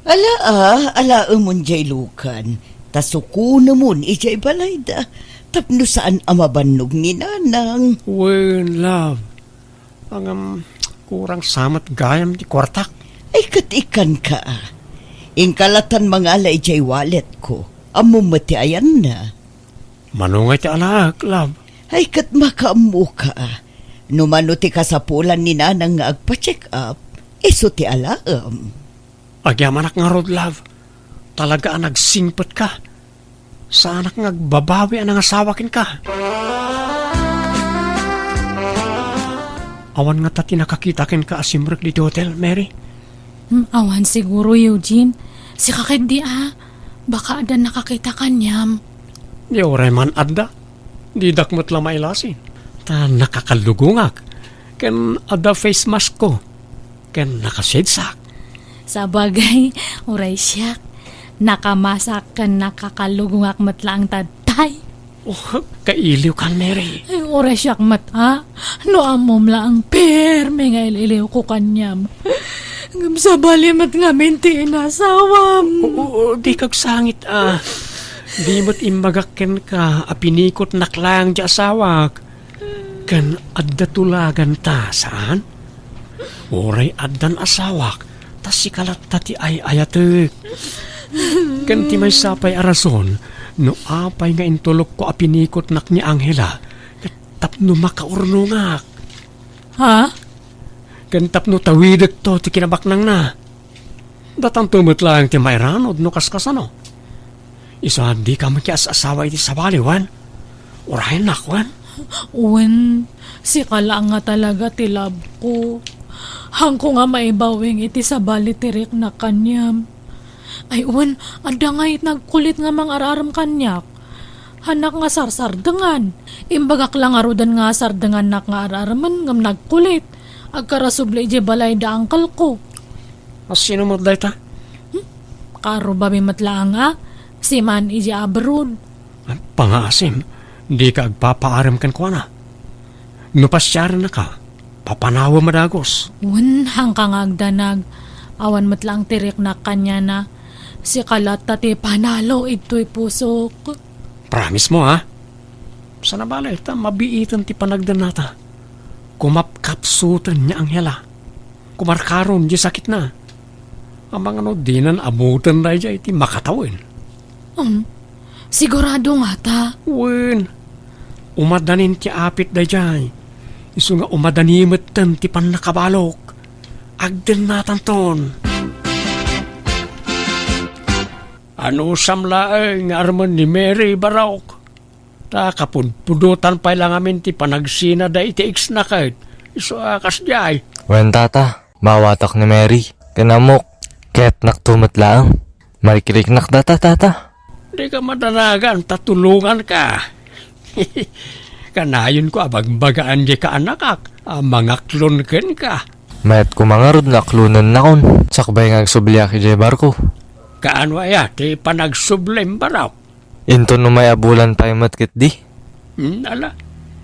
Ala, a, alaemon diay lukan. Ta sukonemon idiay balayda. Tapno saan a mabannog ni nanang. Wen, love. Ngem, kurang sa met gayam ti kuartak. Ay, ket ikkanka, a. Inka latan mangala idiay walletko. Ammom met ti ayanna. Mano ngay ti alaek, love? Ay, ket makaammoka, a. No mano ti kasapulan ni nanang nga agpa-check up, isu ti alaem. Agyamanak ngarud, love. Talaga a nagsingpetka. Saanak nga agbabawi a nangasawa kenka. Awan ngata ti nakakita kenka a simrek ditoy hotel, Mary? Hmm, awan siguro, Eugene. Sika ketdi, a. Baka adda nakakita kaniam. Di uray man adda. Didak met la mailasin. Ta nakakalugongak. Ken adda face mask ko. Ken naka-shades ak. Sabagay, uray siak. Nakamasak ken nakakalugongak met laeng ta tay. Oh, kailiwkan, Mary. Ay, uray siak met, a. No ammom laeng permi nga il-iliwko kaniam. Ngem sabali met ngamin ti inasawam. Oo, dika agsangit, a. Di met imbagak kenka a pinikotnak laeng ti asawak. Ken adda tulaganta, saan? Uray addan asawak, ta sika latta ti ay-ayatek. Ken ti maysa pay a rason no apay nga intulokko a pinikotnak ni Angela, ket tapno makaurnongak. Ha? Ken tapno tawidekto ti kinabaknangna. Datanto met laeng ti mairanod no kaskasano. Isu a dika makias-asawa iti sabali, wen? Urayennak, wen? Wen, sika laeng nga talaga ti love ko. Haanko nga maibawing iti sabali ti riknak kaniam. Ay, wen, adda ngay nagkulit nga mangar-arem kaniak. Haanak nga sarsardengan. Imbagak la ngaruden nga sardengannak nga ar-aremen ngem nagkulit. Agkarasubli idiay balay da uncle ko. A, sino met dayta? Hmm? Kaarrubami met laeng a, seaman idiay abroad. Pangaasim, dika agpapaarem kenkuana. No pasiarennaka, papanawem a dagus. Wen, haanka nga agdanag. Awan met laeng ti riknak kaniana. Sika latta ti panalo idtoy pusok. Promise mo, ha? Sana bale, ta mabiiten ti panagdannata. Kumapkapsuten ni Angela. Kumarkaron di sakitna. Amangan no dinan ammuten daydiay ti makatawen. Um, Sigurado ngata? Wen, umadanin ti apit daydiay. Isu nga umadani metten ti pannakabalok. Agdennatanton. Anusam laeng nga armen ni Mary, Barok? Ta kapudpudotan pay la ngamin ti panagsinada iti ex-na ket isu a kasdiay. Wen, tata, maawatak ni Mary. Ken ammok, kayatnakto met laeng. Marikriknak data, tata. Dika madanagan ta tulonganka. Kanayonko a bagbagaan diay kaanakak a mangaklon kenka. Mayat koma ngarud nga aklonennakon, sakbay nga agsubliak idiay barko. Kaano aya ti panagsublim, Barok? Inton umay a bulan pay met ketdi. Hmm, ala,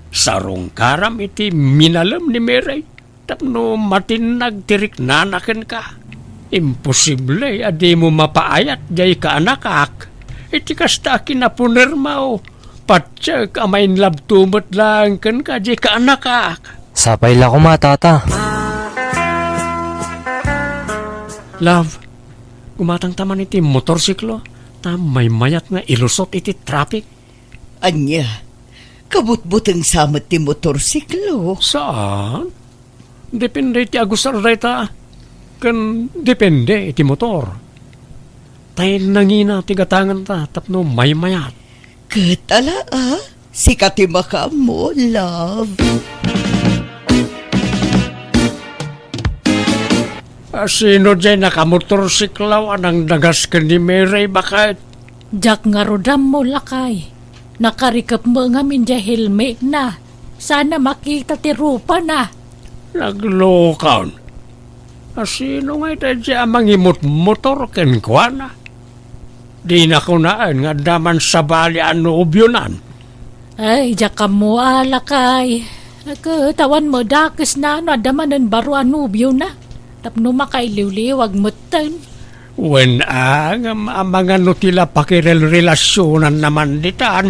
sarungkaram iti minalem ni Mary tapno matinnag ti riknana kenka. Imposible a dimo mapaayat diay kaanakak iti kasta a kinapunermo. Patiek a ma-in love to met laeng kenka diay kaanakak. Sapay la koma, tata. Love, gumatangta man iti motorsiklo, ta maymayat nga ilusot iti traffic. Ania, kabutbuteng sa met ti motorsiklo? Saan? Depende iti agusar dayta, ken depende iti motor. Tay nangina ti gatanganta tapno maymayat. Ket ala, a? Sika ti makaammo, love. A, sino diay nakamotorsiklaw a nangdagas ken ni Mary, baket? Diak ngarud ammo, lakay. Nakarikep met ngamin diay helmetna. Saan a makita ti rupana. Naglokon. A, sino ngay daydiay a mangimutmotor kenkuana? Dina kunaen nga adda man sabali a nobionan. Ay, diak ammo a, lakay. Ket awan met dakesna no adda manen baro a nobiona tapno makailiwliwag metten. Wen a, ngem amangan no ti la pakirelrelasionanna man ditan.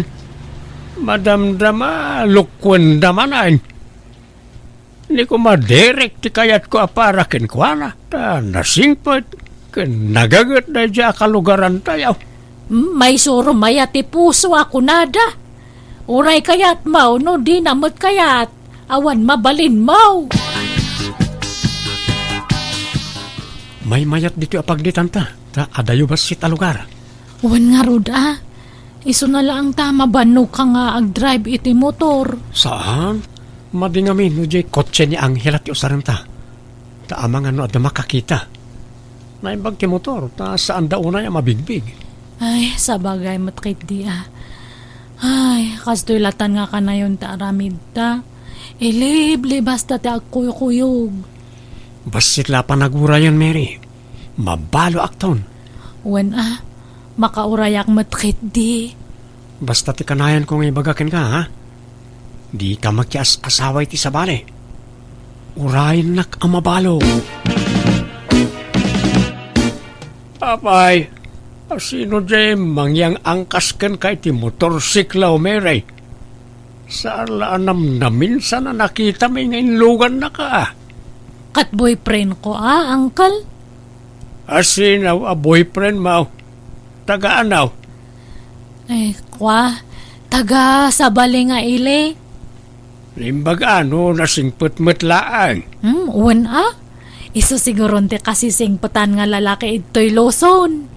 Madamdama, lukuenda manen. Ni koma Derek ti kayatko a para kenkuana, ta nasingpet ken nagaget daydiay a kalugarantayo. Hmm, maisuro aya ti puso a kunada. Uray kayatmo no dina met kayat, awan mabalinmo. Maymayat ditoy a pagditanta, ta adayo bassit a lugar. Wen ngarud a, isuna laeng ta mabannoka nga agdrive iti motor. Saan? Madi ngamin no diay kotse ni Angela ti usarenta. Ta amangan no adda makakita. Naimbag ti motor, ta saanda unay a mabigbig. Ay, sabagay met ketdi a. Ay, kastoy latan nga kanayon ti aramidta. Iliblibasta ti agkuykuyog. Bassit la a panagurayen, Mary. Mabaloakton. Wen a, makaurayak met ketdi. Basta ti kanayanko nga ibaga kenka, ha? Dika makias-asawa iti sabali. Urayennak a mabalo. Apay, a sino diay mangyang-angkas kenka iti motorsiklo, Mary? Saan la a namnaminsan a nakitami nga inlugannaka. Ket boyfriendko a, uncle. A sino a boyfriendmo? Taga ano? Ay, kua, taga sabali nga ili. Naimbag a no nasingpet met laeng. Hmm, wen a? Isu siguron ti kasisingpetan nga lalaki idtoy Luzon.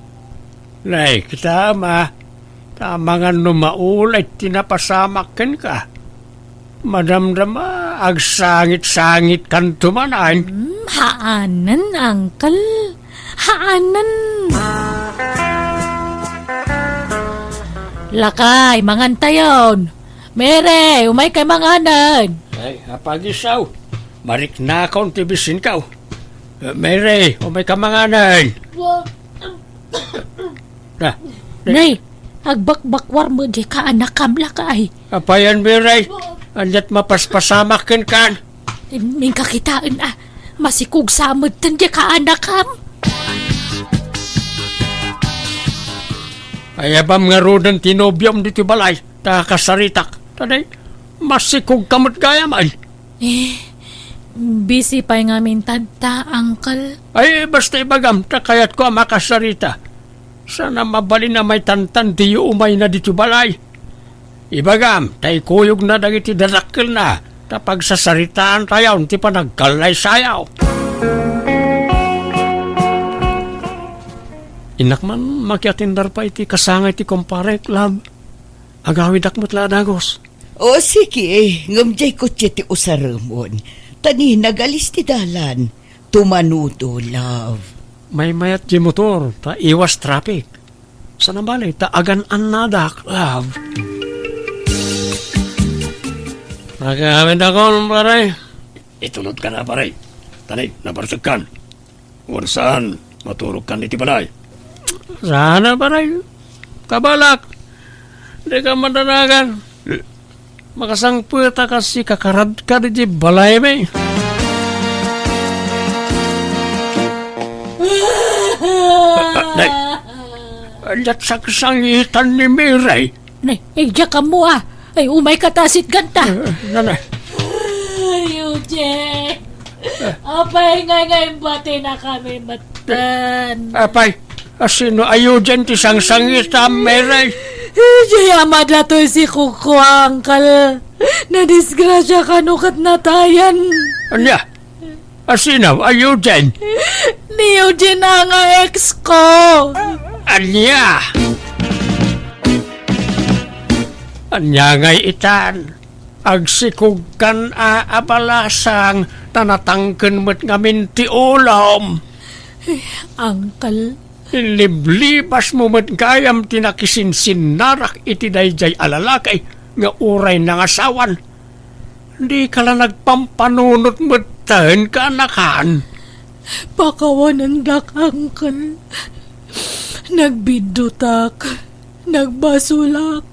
Nay, kita, ma. Ta amangan no maulay ti napasamak kenka. Madamdama, agsangit-sangitkanto manen. Hmm, haanen, uncle. Haanen. Lakay, mangantayon. Mere, umaykay manganen. Ay, apagisaw. Mariknakon ti bisinkaw. Eh, Mere, umayka manganen. Na, Nay, agbakbakwar met diay kaanakam, lakay. Apayan, Mere. Aniat mapaspasamak kenkan. Inka kitaen a, masikog sa metten diay kaanakam. Ayabam ngaruden ti nobiom ditoy balay, ta kasaritak. Ta di, masikogka met gayam, ay. Eh, busy pay ngamin tadta, uncle. Ay, basta ibagam, ta kayatko a makasarita. Saan a mabalin a maitantan diyo umayna ditoy balay. Ibagam, ta ikuyogna dagiti dadakkelna, ta pagsasaritaantayon ti panagkallaysayaw. Innak man makiatindar pay iti kasangay ti kumparek, love. Agawidak met la a dagus. O, sige, ngem diay kotse ti usaremon. Ta ni nagalis ti dalan. Tumanodo, love. Maymayat diay motor, ta iwas traffic. Saan a bale, ta agan-annadak, love. Nagawidakon, pare. Itulodka na, pare. Tanig, nabarsekkan. Wen saan, maturogkan iti balay. Saan a, pare. Kabalak. Dika madanagan. Makasangpet a kas ikakarad ka iti balaymi. Nay, ania't sangsangitan ni Mary? Nay, ay, diak ammo a. Ay, umayka ta sitganta. Eh, nanay. Ay, Eugene. Apay nga, nga imbatinakami metten. Apay, asino a Eugene ti sangsangitam, Mary? Diay ama datoy si Kuko, uncle. Nadisgrasya kano ket natayan. Ania? Asino a Eugene? Ni Eugene a nga ex ko. Ania? Ania ngay itan? Agsikogkan a abalasang, ta natangken met ngamin ti ulom. Uncle. Inliblibasmo met gayam ti nakisinsinnarak iti daydiay a lalaki nga uray nangasawan. Dika la nagpampanunot metten, kaanakan. Pakawanendak, uncle. Nagbiddutak. Nagbasolak.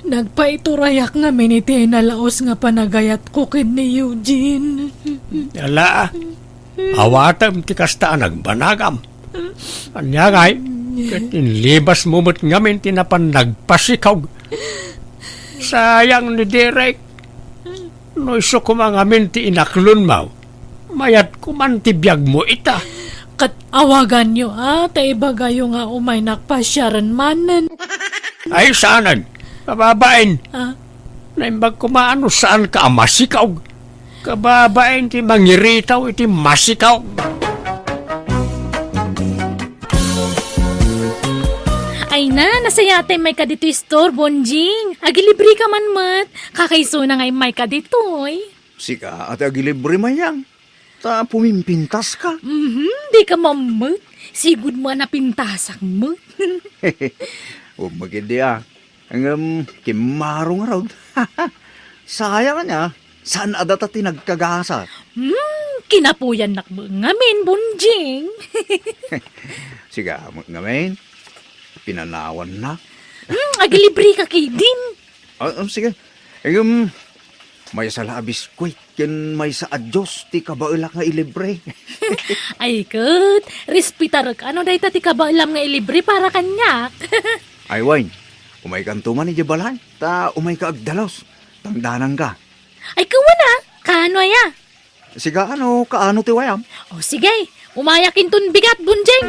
Nagpaiturayak ngamin iti nalaus nga panagayatko ken ni Eugene. Ala, awatem ti kasta a nagbanagam. Ania ngay, ket inlibasmo met ngamin ti napan nagpasikog. Sayang ni Derek. No isu koma ngamin ti inaklonmo, mayat koman ti biagmo ita. Ket awaganyo a, ta ibagayo nga umaynak pasiaren manen. Ay, saanen. Kababain. Ah? Naimbag koma a no saanka a masikog. Kababain ti mangiritaw iti masikog. Ay na, nasayaat ta immayka ditoy store, Bonjing. Agilibreka man met. Kakaisuna nga immayka ditoy. Sika a ti agilibre, Mayang. Ta pumimpintaska. Mhm, dika mammet. Sigud mo a napintasak met. Wen met ketdi a. Ngem kimmaro ngarud. Sayang ania, saan a data ti nagkagasat. Hmm, kinapuyannak met ngamin, Bonjing. Sika met ngamin, pinanawannak. Hmm, agilibreka ketdin. Ah, ah, sige. Ngem, maysa la a biskuit ken maysa a juice ti kabaelak nga ilibre. Ay ket, respetarek a no dayta ti kabaelam nga ilibre para kaniak. Ay, wen, umaykanto man idiay balay, ta umayka agdalus. Tangdananka. Ay, kawana, kaano aya? Sika a no kaano ti wayam? O sige, umayak inton bigat, Bonjing.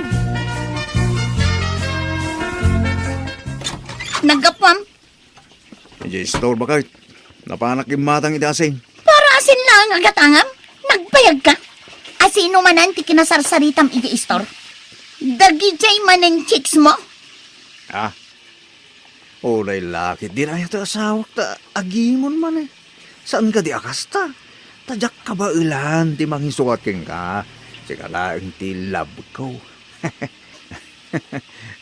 Naggapuam. Idiay istor, baket. Napanak immatang iti asin. Para asin laeng a gatangam? Nagbayagka? Asino manen ti kinasarsaritam idiay istor? Dagidiay manen chicks mo? Ah, Uray la ketdin aya ti asawak ta agimon man, eh. Saan kadi a kasta? Ta diak kabaelan ti mangisukat kenka. Sika laeng ti love ko.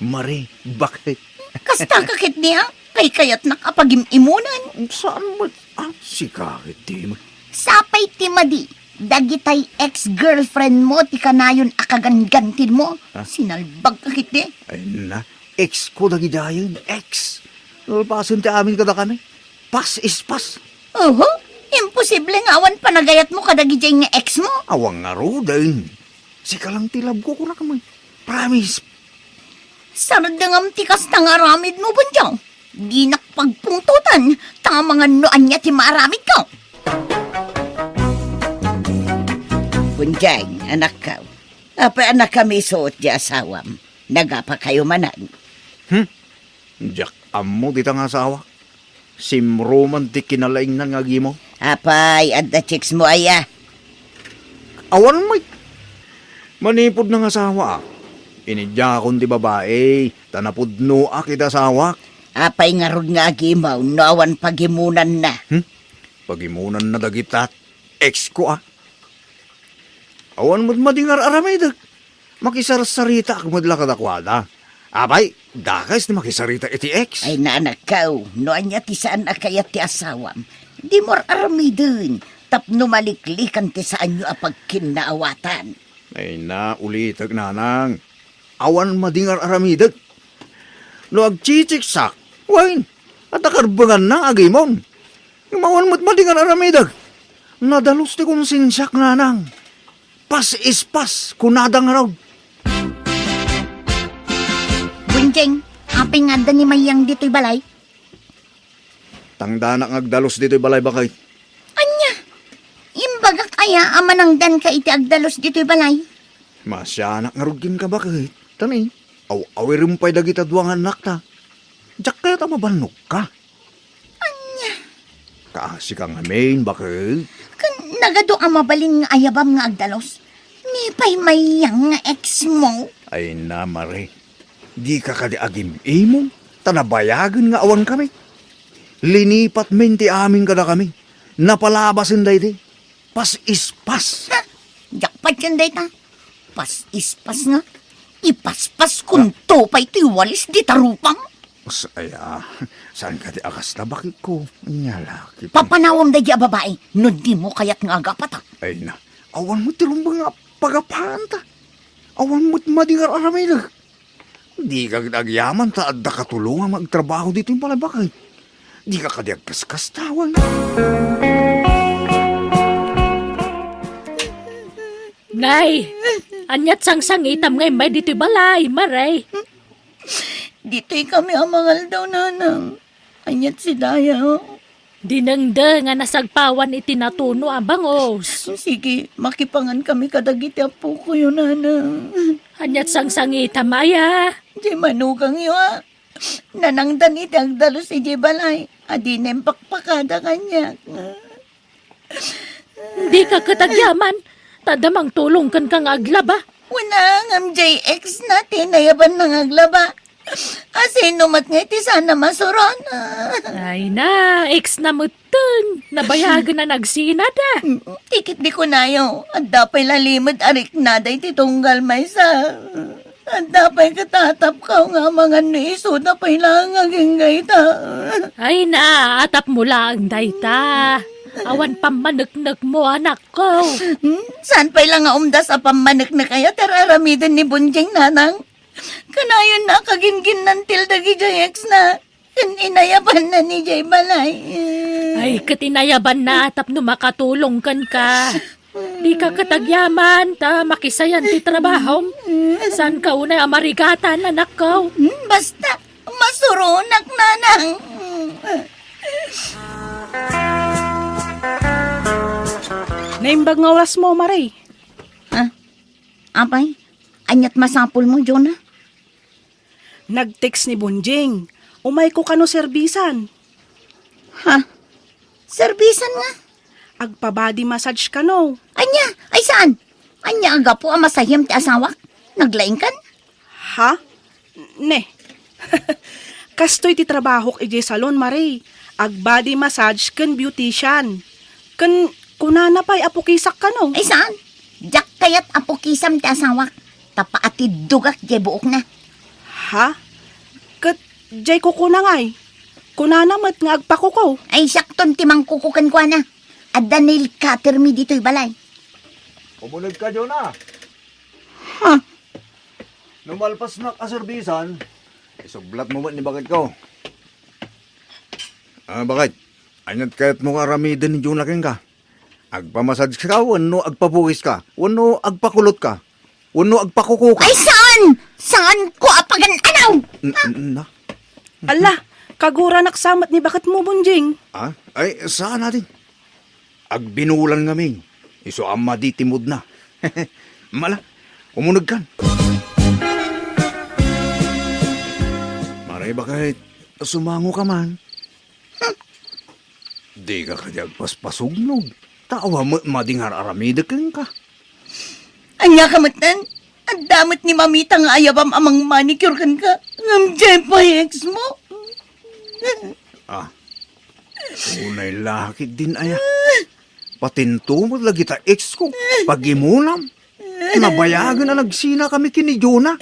Mari, baket. Kasta ka ketdi a? Kaykayatnak a pagim-imunan. Saan met? Ah, sika ketdi met. Sapay ti madi, dagitay ex-girlfriend mo ti kanayon a kaganggantin mo. Ha? Sinalbag ka ketdi. Ay na, ex ko dagidiayen, ex. Nalpasen ti amin kadakami. Past is past. Oho, imposible nga awan panagayat mo kadagidiay nga ex mo. Awan ngaruden. Sika lang ti love ko, kunak man. Promise. Sardengam ti kasta nga aramid mo, Bonjong. Dinak pagpungtotan, ta amangan no ania ti maaramid ko. Bonjong, anakko. Apay a nakamisuot ti asawam? Nagapakayo manen. Hmm? Diak ammo dita nga asawa. Simro man ti kinalaingnan nga agimo. Apay, adda chicks mo aya? Awan met. Manipud nangasawaak, inidiakon ti babai, ta napudnoak iti asawak. Apay ngarud nga agimaw no awan pagimonanna? Hmm? Pagimonanna dagita ex ko, a? Awan met madi nga ar-aramidek. Makisarsaritaak met la kadakuada. Apay, dakes ti makisarita iti ex. Ay, nanakkaw, no ania ti saan a kayat ti asawam, dimo ar-aramiden tapno maliklikan ti saanyo a pagkinnaawatan. Ay na, ulitek, nanang. Awan madi nga ar-aramidek. No agchichiksak, wen, adda karbenganna agimon. Ngem awan met madi nga ar-aramidek. Nadalus ti konsensiak, nanang. Pas-ispas, kunada ngarud. Bunjing, apay nga adda ni Mayang ditoy balay? Tangdanak nga agdalus ditoy balay, baket. Ania? Imbagak aya a manangdanka iti agdalus ditoy balay? Maasianak ngarud kenka, baket. Tani, aw-awirem pay dagita dua nga annakta. Diak kayat a mabannogka. Ania? Kaasika ngamin, baket. Ken nagadu a mabalin nga ayabam nga agdalus. Ni pay Mayang nga ex mo? Ay na, Mare. Dika kadi agim-imong ta nabayagen nga awankami. Linipatmin ti amin kadakami. Napalabasen daydi. Pas-ispas. Ha? Diak patien dayta. Pas-ispas nga. Ipaspas kunto pay ti walis dita rupam. Sa-, ay, a, saan kadi a kasta, baketko? Ania la, kit- Papanawem daydi a babai no dimo kayat nga agapata. Ay na, awan met ti rumbeng nga pagapanta. Awan met madi nga aramidek. Dika kadi agyaman ta adda katulongam nga agtrabaho ditoy balay, baket. Dika kadi agkaskastawan. Nay, aniat sangsangitam nga immay ditoy balay, Mare? Ditoy kami a mangaldaw, nanang. Aniat si Daya? Dinengdeng a nasagpawan iti natuno a bangus. Sige, makipangan kami kadagiti apokoyo, nanang. Aniat sangsangitam aya? Diay manugangyo a nanangdan iti agdalus idiay balay a dina impakpakada kaniak. Dika ket agyaman, ta adda mangtulong kenka nga aglaba. Wen a, ngem diay ex na ti nayabanna nga aglaba. A sino met ngay ti saan a masuron? Ay na, ex na metten. Nabayagen a nagsinada. Ti ket di kunayo, adda pay la limed a riknada iti tunggal maysa. Adda pay ket atapkaw nga amangan no isuda pay laeng agingga ita. Ay na, atapmo laeng dayta. Awan pammaneknekmo, anakko. Hmm, saan pay la nga umdas a pammaneknek aya ti ar-aramiden ni Bunjing, nanang? Kanayon na a kagingginnan ti dagiti ex na. Ken inayabanna idiay balay. Ay, ket inayabanna tapno makatulong kenka. Dika ket agyaman, ta makisayan ti trabahom. Saanka unay a marigatan, anakko. Hmm, basta, masuronak, nanang. Naimbag nga orasmo, Mare. Ha? Apay, aniat masapulmo, Jonah? Nag-text ni Bunjing. Umayko kano serbisan. Ha? Serbisan nga? Agpa-body massage kano. Ania? Ay, saan? Ania a gapu a masayem ti asawak? Naglaingkan? Ha? Ne. Kastoy ti trabahok idiay salon, Mare. Ag-body massage ken beautician. Ken kunana pay a pukisak kano. Ay, saan? Diak kayat a pukisam ti asawak, ta paatiddogak diay buokna. Ha? Ket diay kukuna ngay? Kunana met nga agpakuko. Ay, siakton ti mangkuko kenkuana. Adda nail cutter mi ditoy balay. Umuneg ka, Jonah. Ha? No malpasnak a serbisan, isublatmo met ni baketko. Ah, baket, aniat kayatmo nga aramiden ni Jonah kenka? Agpamassage ka wenno agpapukis ka wenno agpakulot ka wenno agpakuko ka? Ay, saan? Saanko a pagan-anaw? N-, n-, na? Ala, kaguranak sa met ni baketmo, Bunjing. Ah? Ay, saan, ading? Agbinulan ngamin. Isu a madi ti moodna. Mala, umunegkan. Ay, bakit? Sumango ka man. Dika kadi agpaspasugnog. Ta awan met madi nga ar-aramidek kenka. Ania ka metten? Adda met ni mamita nga ayabam a mang-manicure kenka. Ngem diay pay ex mo. Ah, unay lakit din aya. Patinto met lagita ex ko. Pagimonam. Nabayagen a nagsina kami ken ni Jonah.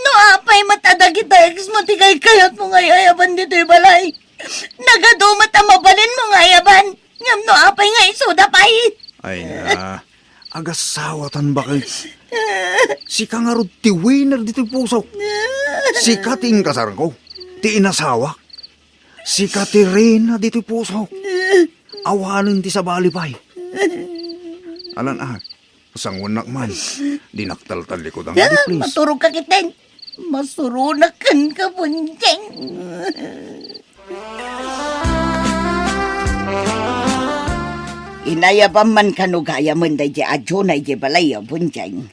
No apay met a dagita ex mo ti kaykayat mo nga ay-ayaban ditoy balay. Nagadu met a mabalin mo nga ayaban. Ngem no apay nga isuda pay. Ay na, agasawatan bakit? Sika ngarud ti winner ditoy puso. Sika ti inkasarko, ti inasawak. Sika ti reyna ditoy puso. Awanen ti sabali pay. Alan, ah, sanguennak man. Dinak taltallikudang, ah, di, please. Maturog ka kiten. Masuronak kenka, Bunjeng. Inayabam man kano gayamen daydi a Jonah idiay balayyo, Bunjeng.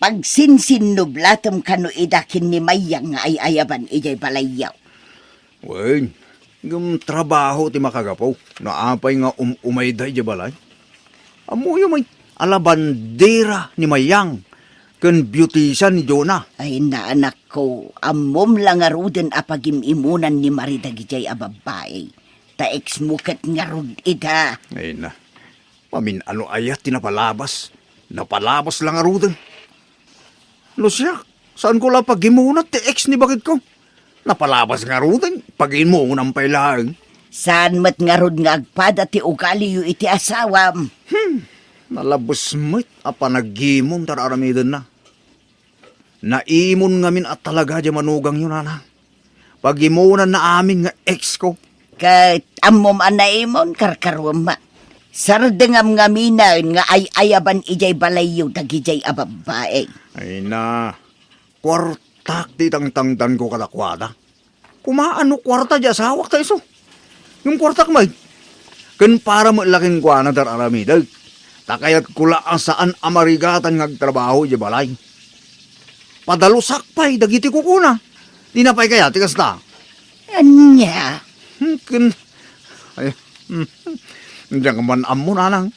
Pagsinsinnublatem kano ida ken ni Mayang nga ay-ayaban idiay balayyo. Wen, ngem trabaho ti makagapu no apay nga um-umayda idiay balay. Ammoyo met a labandera ni Mayang ken beautician ni Jonah. Ay, naanakko, ammom la ngaruden a pagim-imonan ni Mari dagidiay a babbai. Ta ex mo ket ngarud ida. Ay na, mamin-ano aya ti napalabas? Napalabas la ngaruden. No siak, saanko la pagimona ti ex ni baketko? Napalabas ngaruden, pagimonam pay laeng. Saan met ngarud nga agpada ti ugaliyo iti asawam? Hmm, nalabes met a panagimon ti ar-aramidenna. Naimon ngamin a talaga diay manugangyo, nanang. Pagimonanna amin nga ex ko. Ket ammom a naimon, karkaruem. Sardengam ngaminen nga ay-ayaban idiay balayyo dagidiay a babbai. Ay na, kuartak ti itangtangdanko kadakuada. Kumaano kuarta diay asawak ta isu? Ngem kuartak met. Ken para met la kenkuana ti ar-aramidek. Ta kayatko la a saan a marigatan nga agtrabaho idiay balay. Padalusak pay dagiti kukuna. Dina pay kayat ti kasta? Ania? Hmm, ken, ay, hmm, diak man ammo, nanang.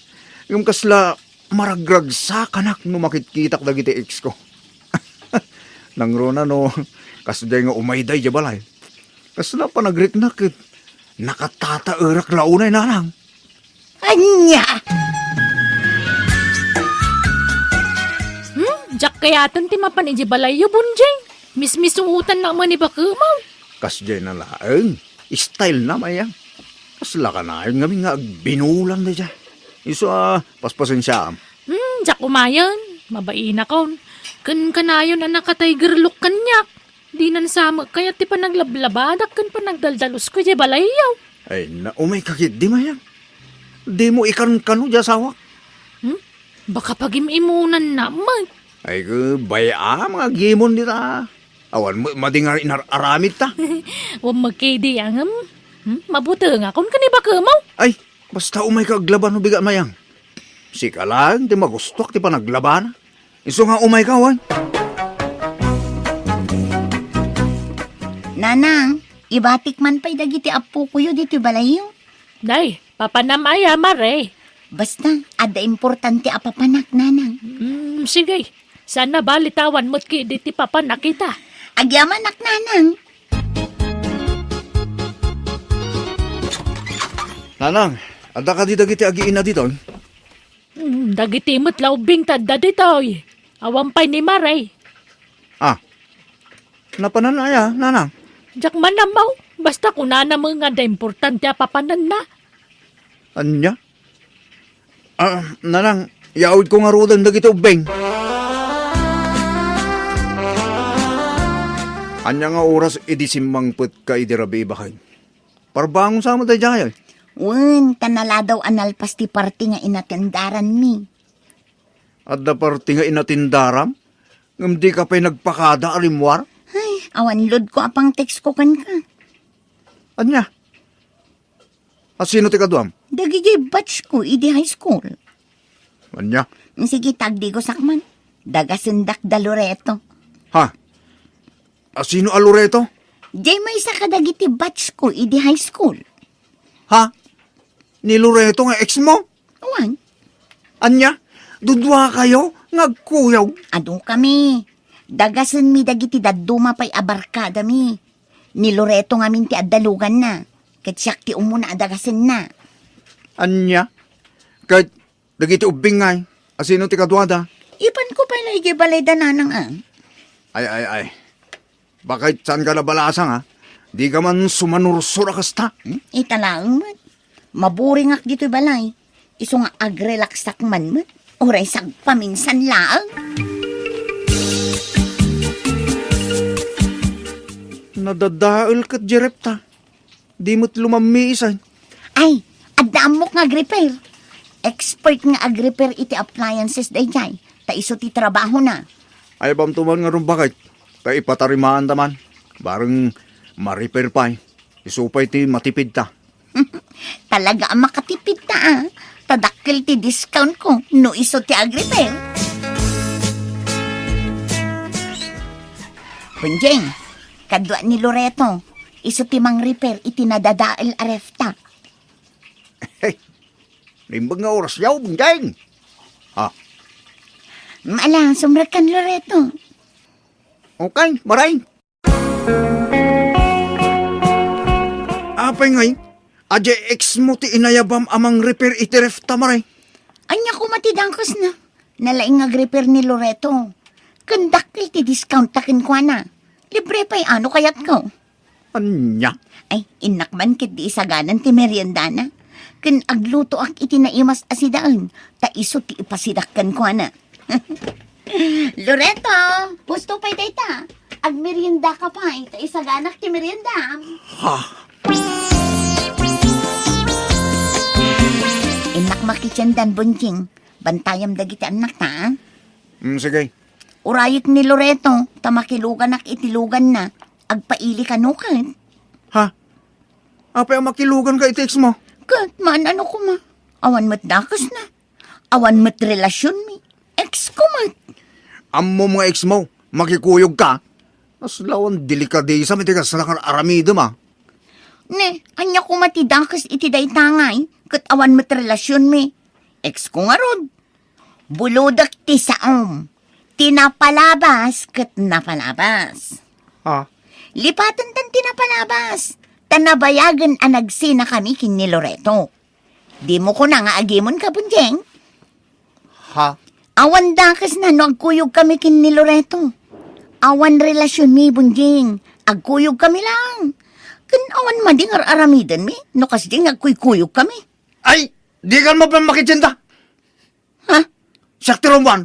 Ngem kasla maragragsakanak no makitkitak dagiti ex ko. Nangruna no, kasdiay nga umayda idiay balay. Kasla panagriknak ket nakatataerak la unay, nanang. Ania? Hmm, diak kayaten ti mapan idiay balayyo, Bunjeng. Mismisuotannak man ni bakemaw. Kasdiay na laeng. Style na, Mayang. Kasla kanayon ngamin nga agbinulan daydiay. Isu a, paspasensiaam. Hmm, diak umayen. Mabainak on. Ken kanayon a naka-tiger look kaniak. Dinan sa met kayat ti panaglablabadak ken panagdaldalusko idiay balayyo. Ay, na, umay ka ketdi, Mayang. Dimo ikankano diay asawak. Hmm? Baka pagim-imonanna met. Ay, ke, bay-am nga agimon dita. Awan met madi nga inar-aramidta. Wen met ketdi, ngem. Hmm? Mabutengakon ken ni bakemaw. Ay, basta umay ka aglaba no bigat, Mayang. Sika laeng ti magustuak ti panaglabana. Isu nga umay ka, wen? Nanang, ibatik man pay dagiti appokoyo ditoy balayyo. Nay, papanam aya, Mare? Basta, adda importante a papanak, Nanang. Mm, sige. Saan a bali ta awan met ketdi ti papanak ita. Agyamanak, Nanang. Nanang, adda kadi dagiti agiina ditoy? Hmm, dagiti met la ubbing ti adda ditoy. Awan pay ni Mare. Ah, napanan aya, Nanang? Diak man ammo. Basta kunana met nga adda importante a papananna. Ania? Ah, Nanang, yaawidko ngaruden dagiti ubbing. Ania nga oras idi simmangpetka idi rabii, baket? Parbangon sa met daydiay. Wen, ta naladaw a nalpas ti parte nga inatendaranmi. Adda parte nga inatendaram? Ngem dika pay nagpakada a rimmuar? Ay, awan loadko a pang-textko kenka. Ania? A sino ti kaduam? Dagidiay batchko idi high school. Ania? Sige, tagdigosak man. Dagasendak da Loreto. Ha? A sino a Loreto? Diay maysa kadagiti batch ko idi high school. Ha? Ni Loreto nga ex mo? Wen. Ania? Duduakayo nga agkuyog? Adu kami. Dagasenmi dagiti dadduma pay a barkadami. Ni Loreto ngamin ti adda luganna. Ket siak ti umuna a dagasenna. Ania? Ket dagiti ubbing ngay, asino ti kaduada? Ipanko pay la idiay balay da nanang, a. Ay, ay, ay. Bakit saan ka nabalasang, ha? Di ka man sumanursur a kasta? Hmm? Ita laeng met. Maburingak ditoy balay. Isu nga agrelaxak man met. Uray sagpaminsan laeng. Nadadael ket jerepta. Di met lumammiisan. Ay, adda ammok nga agrepair. Expert nga agrepair iti appliances daydiay. Ta isu ti trabahona. Ay, bamto man nga rumbakit. Ta ipatarimaanta man. Bareng ma-repair pay. Isu pay ti matipidta. Talaga a makatipidta, a. Ta dakkel ti discount ko no isu ti agrepair. Bonjing, kadua ni Loreto, isu ti mang-repair iti nadadael a refta. Hey, naimbag nga oras yaw, Bonjing. Ha? Ala, sumrekkan, Loreto. Okay, maray. Apay ngay, adiay ex mo ti inayabam a mang-repair iti refta, maray? Ania koma ti dakesna? Nalaing nga agrepair ni Loreto. Ken dakkel ti discount ta kenkuana. Libre pay a no kayatko. Ania? Ay, innak man ket di isaganan ti meriendana. Ken aglutoak iti naimas a sidaen, ta isu ti ipasidak kenkuana. Loreto, pusto pay dayta. Agmeriendaka pay, ta isaganak ti meriendam. Ha? Innak makitiendan, Bonjing. Bantayam dagiti annakta, a? Mm, sige. Urayek ni Loreto, ta makiluganak iti luganna. Agpaili kano ket. Ha? Apay a makiluganka iti ex mo? Ket maan a no koma. Awan met dakesna. Awan met relasionmi. Ex ko met. Ammom nga ex mo, makikuyogka. Kasla awan delikadesam iti kasla nga aramidem, a. Ne, ania koma ti dakes iti dayta ngay, ket awan met relasionmi. Ex ko ngarud. Bulodek ti saom. Ti napalabas ket napalabas. A? Lipatentan ti napalabas. Ta nabayagen a nagsinakami ken ni Loreto. Dimo kuna nga agimonka, Bonjing? Ha? Awan dakesna no agkuyogkami ken ni Loreto. Awan relasionmi, Bonjing. Agkuyogkami laeng. Ken awan madi nga ar-aramidenmi no kasdi nga agkuykuyogkami. Ay, dikan mapan makitienda. Ha? Siak ti rummuar.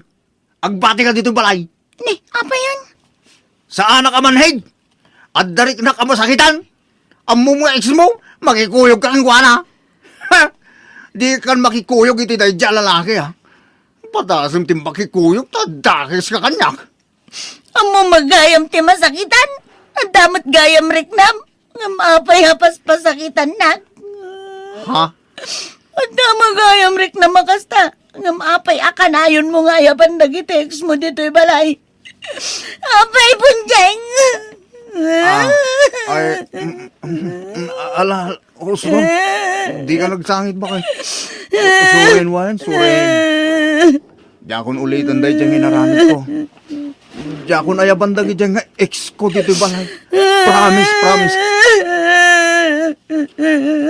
Agbatika ditoy balay. Ne, apayan? Saanak a manhid. Adda riknak a masakitan. Ammom nga ex mo, makikuyogka kenkuana. Ha? Dikan makikuyog iti daydiay a lalaki, a. Padasem ti makikuyog ta dakeska kaniak. Ammom a gayam ti masakitan. Adda met gayam riknam. Ngem apay a paspasakitannak? Ha? Adda met gayam riknam a kasta. Ngem apay a kanayonmo nga ayaban dagiti ex mo ditoy balay? Apay, Bonjing? A, ay, mm, mm, mm, ala, Husto, dika nagsangit, bakit? Suren, Juan, suren. Diakon uliten daydiay nga inaramidko. Diakon ayaban dagiti nga ex ko ditoy balay. Promise, promise.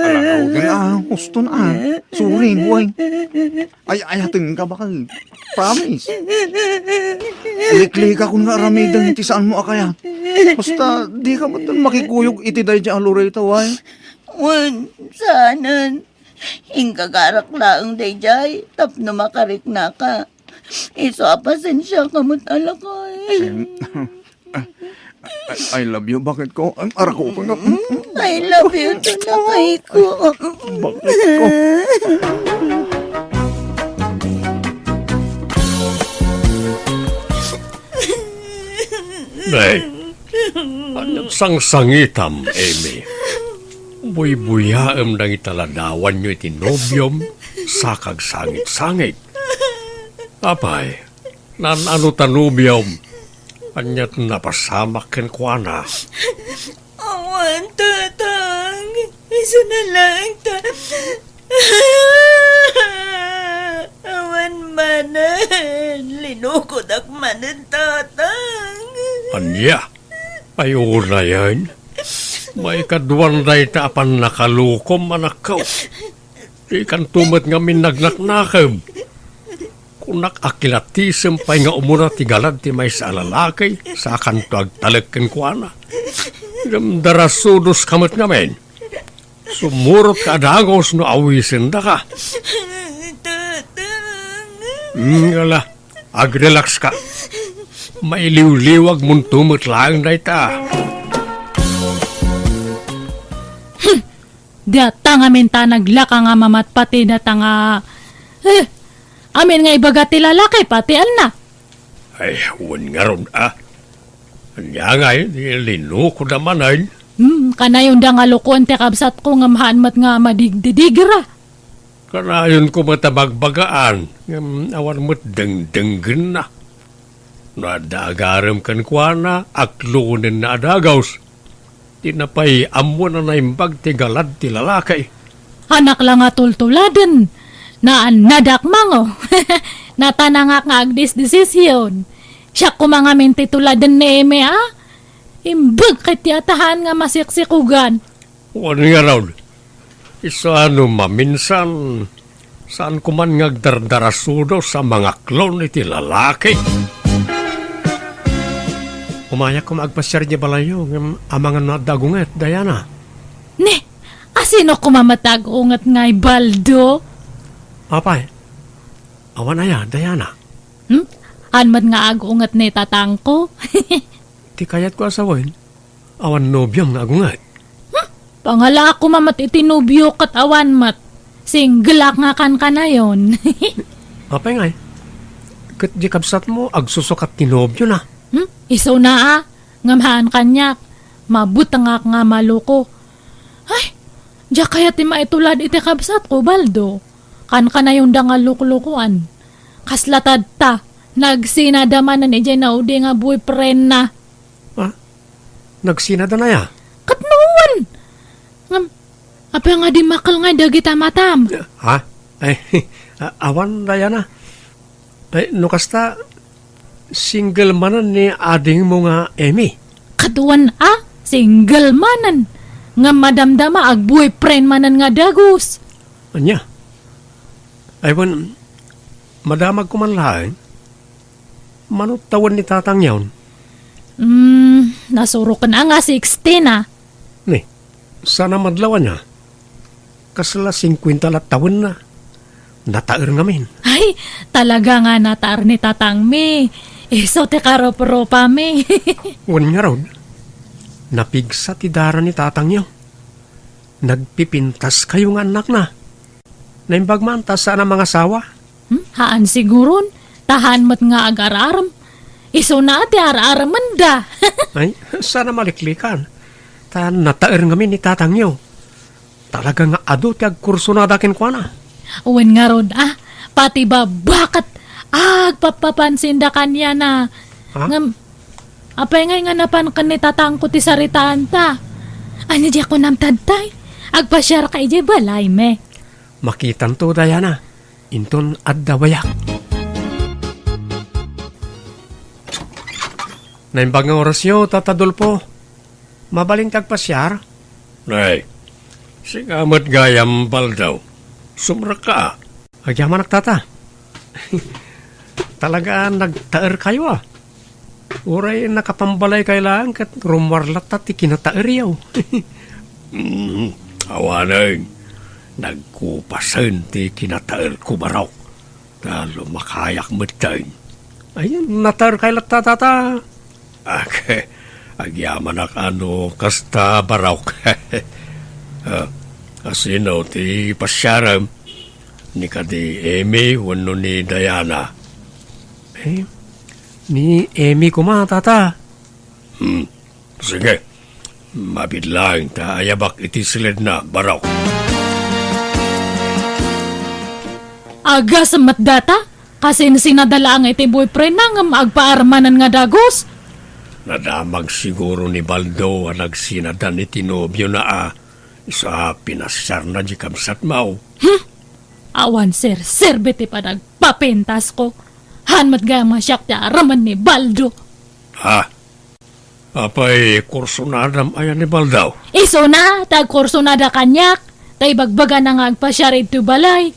Alagawden, a, huston, a. Suren, Juan. Ay, ayatenka, bakit? Promise. Liklikakon nga aramiden ti saanmo a kayat. Basta, dika met makikuyog iti daydiay a Loreto, Juan. Wen, saanen. Inggagarak laeng daydiay tapno makariknaka. Isu a pasensiaka met a lakay. Em, I, I love you, bakit ko? Em, arako ko nga. Mm, I love you too, lakay ko. Bakit ko? Nay, ania ti sangsangitam, Amy? Buybuyaem dagiti ladawanyo iti nobiom, sa kagsangit-sangit. Apay, naan-ano ta nobiom? Ania ti napasamak kenkuana? Awan, Tatang. Isu na laeng ta. Awan manen. Linukodak manen, Tatang. Ania? Ay, unayen. Maikaduan dayta a pannakalukom, anakko. Dikanto met ngamin nagnaknakem. Kunak a kilatisem pay nga umuna ti galad ti maysa a lalaki, sakanto agtalek kenkuana. Ngem darasudoska met ngamin. Sumurotka a dagus no awisendaka. Tatang. Ngala, agrelakska. Mailiwliwagmonto met laeng dayta. Data ngamin ta naglaka nga mamatpati data nga, eh, amin nga ibaga ti lalaki, pati anna. Ay, wen ngarud, a. Ania ngay, linukoda manen? Hmm, kanayonda nga lukoen ti kabsatko ngem haan met nga madigdidigra. Kanayonko met a bagbagaan, ngem awan met dengdenggenna. No adda agarem kenkuana, aklonenna a dagus. Dina pay ammoen a naimbag ti galad ti lalaki. Anak la nga tultuladen. Naannadak mango. Natanangak nga agdisdesision. Siak koma ngamin ti tuladen ni Eme, a? Imbag ket ti atahan nga masiksikogan. Wen ngarud, isu a no maminsan, saan koman nga agdardarasudos a mangaklon iti lalaki. Umayak koma agpasiar idiay balayyo, ngem amangan no adda agunget, Diana. Ne, asino koma met agunget ngay, Baldo? Apay, awan aya, Diana? Hmm? Haan met nga agunget ni tatangko? Ti kayatko a sawen, awan nobiom nga agunget. Hmm? Pangalaak koma met iti nobio ket awan met. Single ak nga kankanayon. Apay ngay? Ket di kabsatmo agsusukat ti nobiona. Hmm? Isuna a, ngem haan kaniak. Mabutengak nga maluko. Ay, diak kayat ti maitulad iti kabsatko, Baldo. Kankanayonda nga luklukoan. Kasla tatta, nagsinada manen idiay naudi nga boyfriendna. Ha? Nagsinada aya? Ket no wen! Ngem, apay nga dimmakkel ngay dagita matam? Ha? Ay, a-, awan, Diana. Ay, no kasta, single manen ni adingmo nga Emi. Ket wen a, single manen. Ngem madamdama, agboyfriend manen nga dagus. Ania? Ay, wen, madamagko man laeng. Mano tawen ni tatangyon? Hmm, nasuroken a nga sixteen a. Ni, saan a madlaw ania? Kasla singkuenta la tawenna. Nataer ngamin. Ay, talaga nga nataer ni tatangmi. Isu ti karuprupami. Wen ngarud, napigsa ti dara ni tatangyo. Nagpipintaskayo nga annakna. Naimbag man ta saan a mangasawa? Hmm? Haan siguron. Ta haan met nga agar-arem. Isuna ti ar-aremenda. Ay, saan a maliklikan. Ta nataer ngamin ni tatangyo. Talaga nga adu ti agkursonada kenkuana. Wen ngarud, a, pati babba ket agpappapansinda kaniana. Ha? Ngem, apay ngay nga napan ken ni tatangko ti saritaanta? Ania diak kunam tattay? Agpasiarka idiay balaymi. Makitanto, Diana. Inton adda bayak. Naimbag nga orasyo, Tata Dolfo. Mabalin ti agpasiar? Nay, sika met gayam, Baldo. Sumrekka. Agyamanak, Tata. Talaga, nagtaerkayo, a. Uray nakapambalaykay laeng ket rummuar latta ti kinataeryo. Mm, awanen, nagkupasen ti kinataerko, Barok. Ta lumakayak metten. Ay, nataerkay latta, Tata. Ag-, agyamanak a no kasta, Barok. Ah, asino ti pasiarem? Ni kadi Emi wenno ni Diana? Eh, ni Emi koma, Tata. Hmm. Sige. Mabiit laeng ta ayabak iti siledna, Barok. Agasem met data? Kasinsinada laeng iti boyfriendna ngem agpaarmanen nga dagus? Nadamag siguro ni Baldo a nagsinadan iti nobiona a, isu a pinasiarna di kabsatmo. Hmm? Awan serserbi ti panagpapintasko. Haan met gayam nga siak ti aramid ni Baldo. Ha? Apay, kursunadam aya ni Baldo? Isuna, ti agkursunada kaniak, ta ibagbagana nga agpasiar iti balay.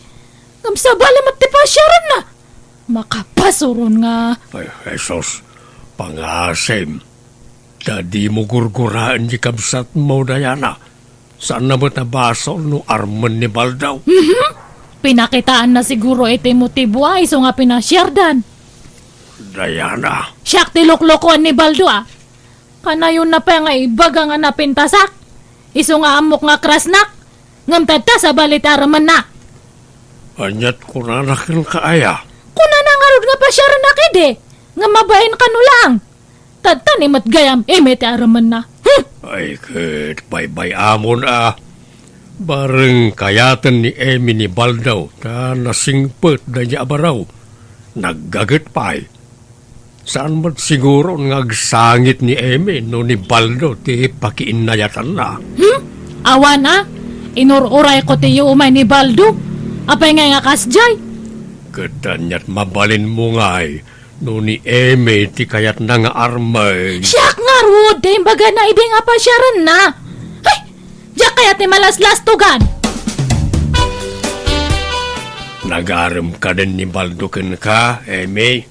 Ngem sabali met ti pasiarenna. Makapasuron nga. Ay, Jesus, pangasim. Ta dimo gurguraen ti kabsatmo, Diana. Saanna met a basol no armen ni Baldo. Mhm. Pinakitaanna siguro iti motibo a isu nga pinasiardan. Diana. Siak ti luklukoen ni Baldo a. Kanayonna pay nga ibaga nga napintasak. Isu nga ammok nga krasnak. Ngem tatta sabali ti aramidna. Aniat kunana kenka aya? Kunana ngarud nga pasiarennak idi. Ngem mabain kano laeng. Tatta ni met gayam Emi ti aramidna. Hmm! Ay, ket baybay-amon a. Bareng kayaten ni Emi ni Baldo ta nasingpet daydi a baro. Naggaget pay. Saan met siguro nga agsangit ni Emi no ni Baldo ti pakiinnayatanna? Hmm? Awan a. Inur-urayko ti umay ni Baldo. Apay ngay nga kasdiay? Ket aniat mabalinmo ngay no ni Emi ti kayatna nga armen. Siak ngarud ti imbagana idi nga pasiarenna. Ay, diak kayat ti malaslastogan. Nagarem kadin ni Baldo kenka, Emi?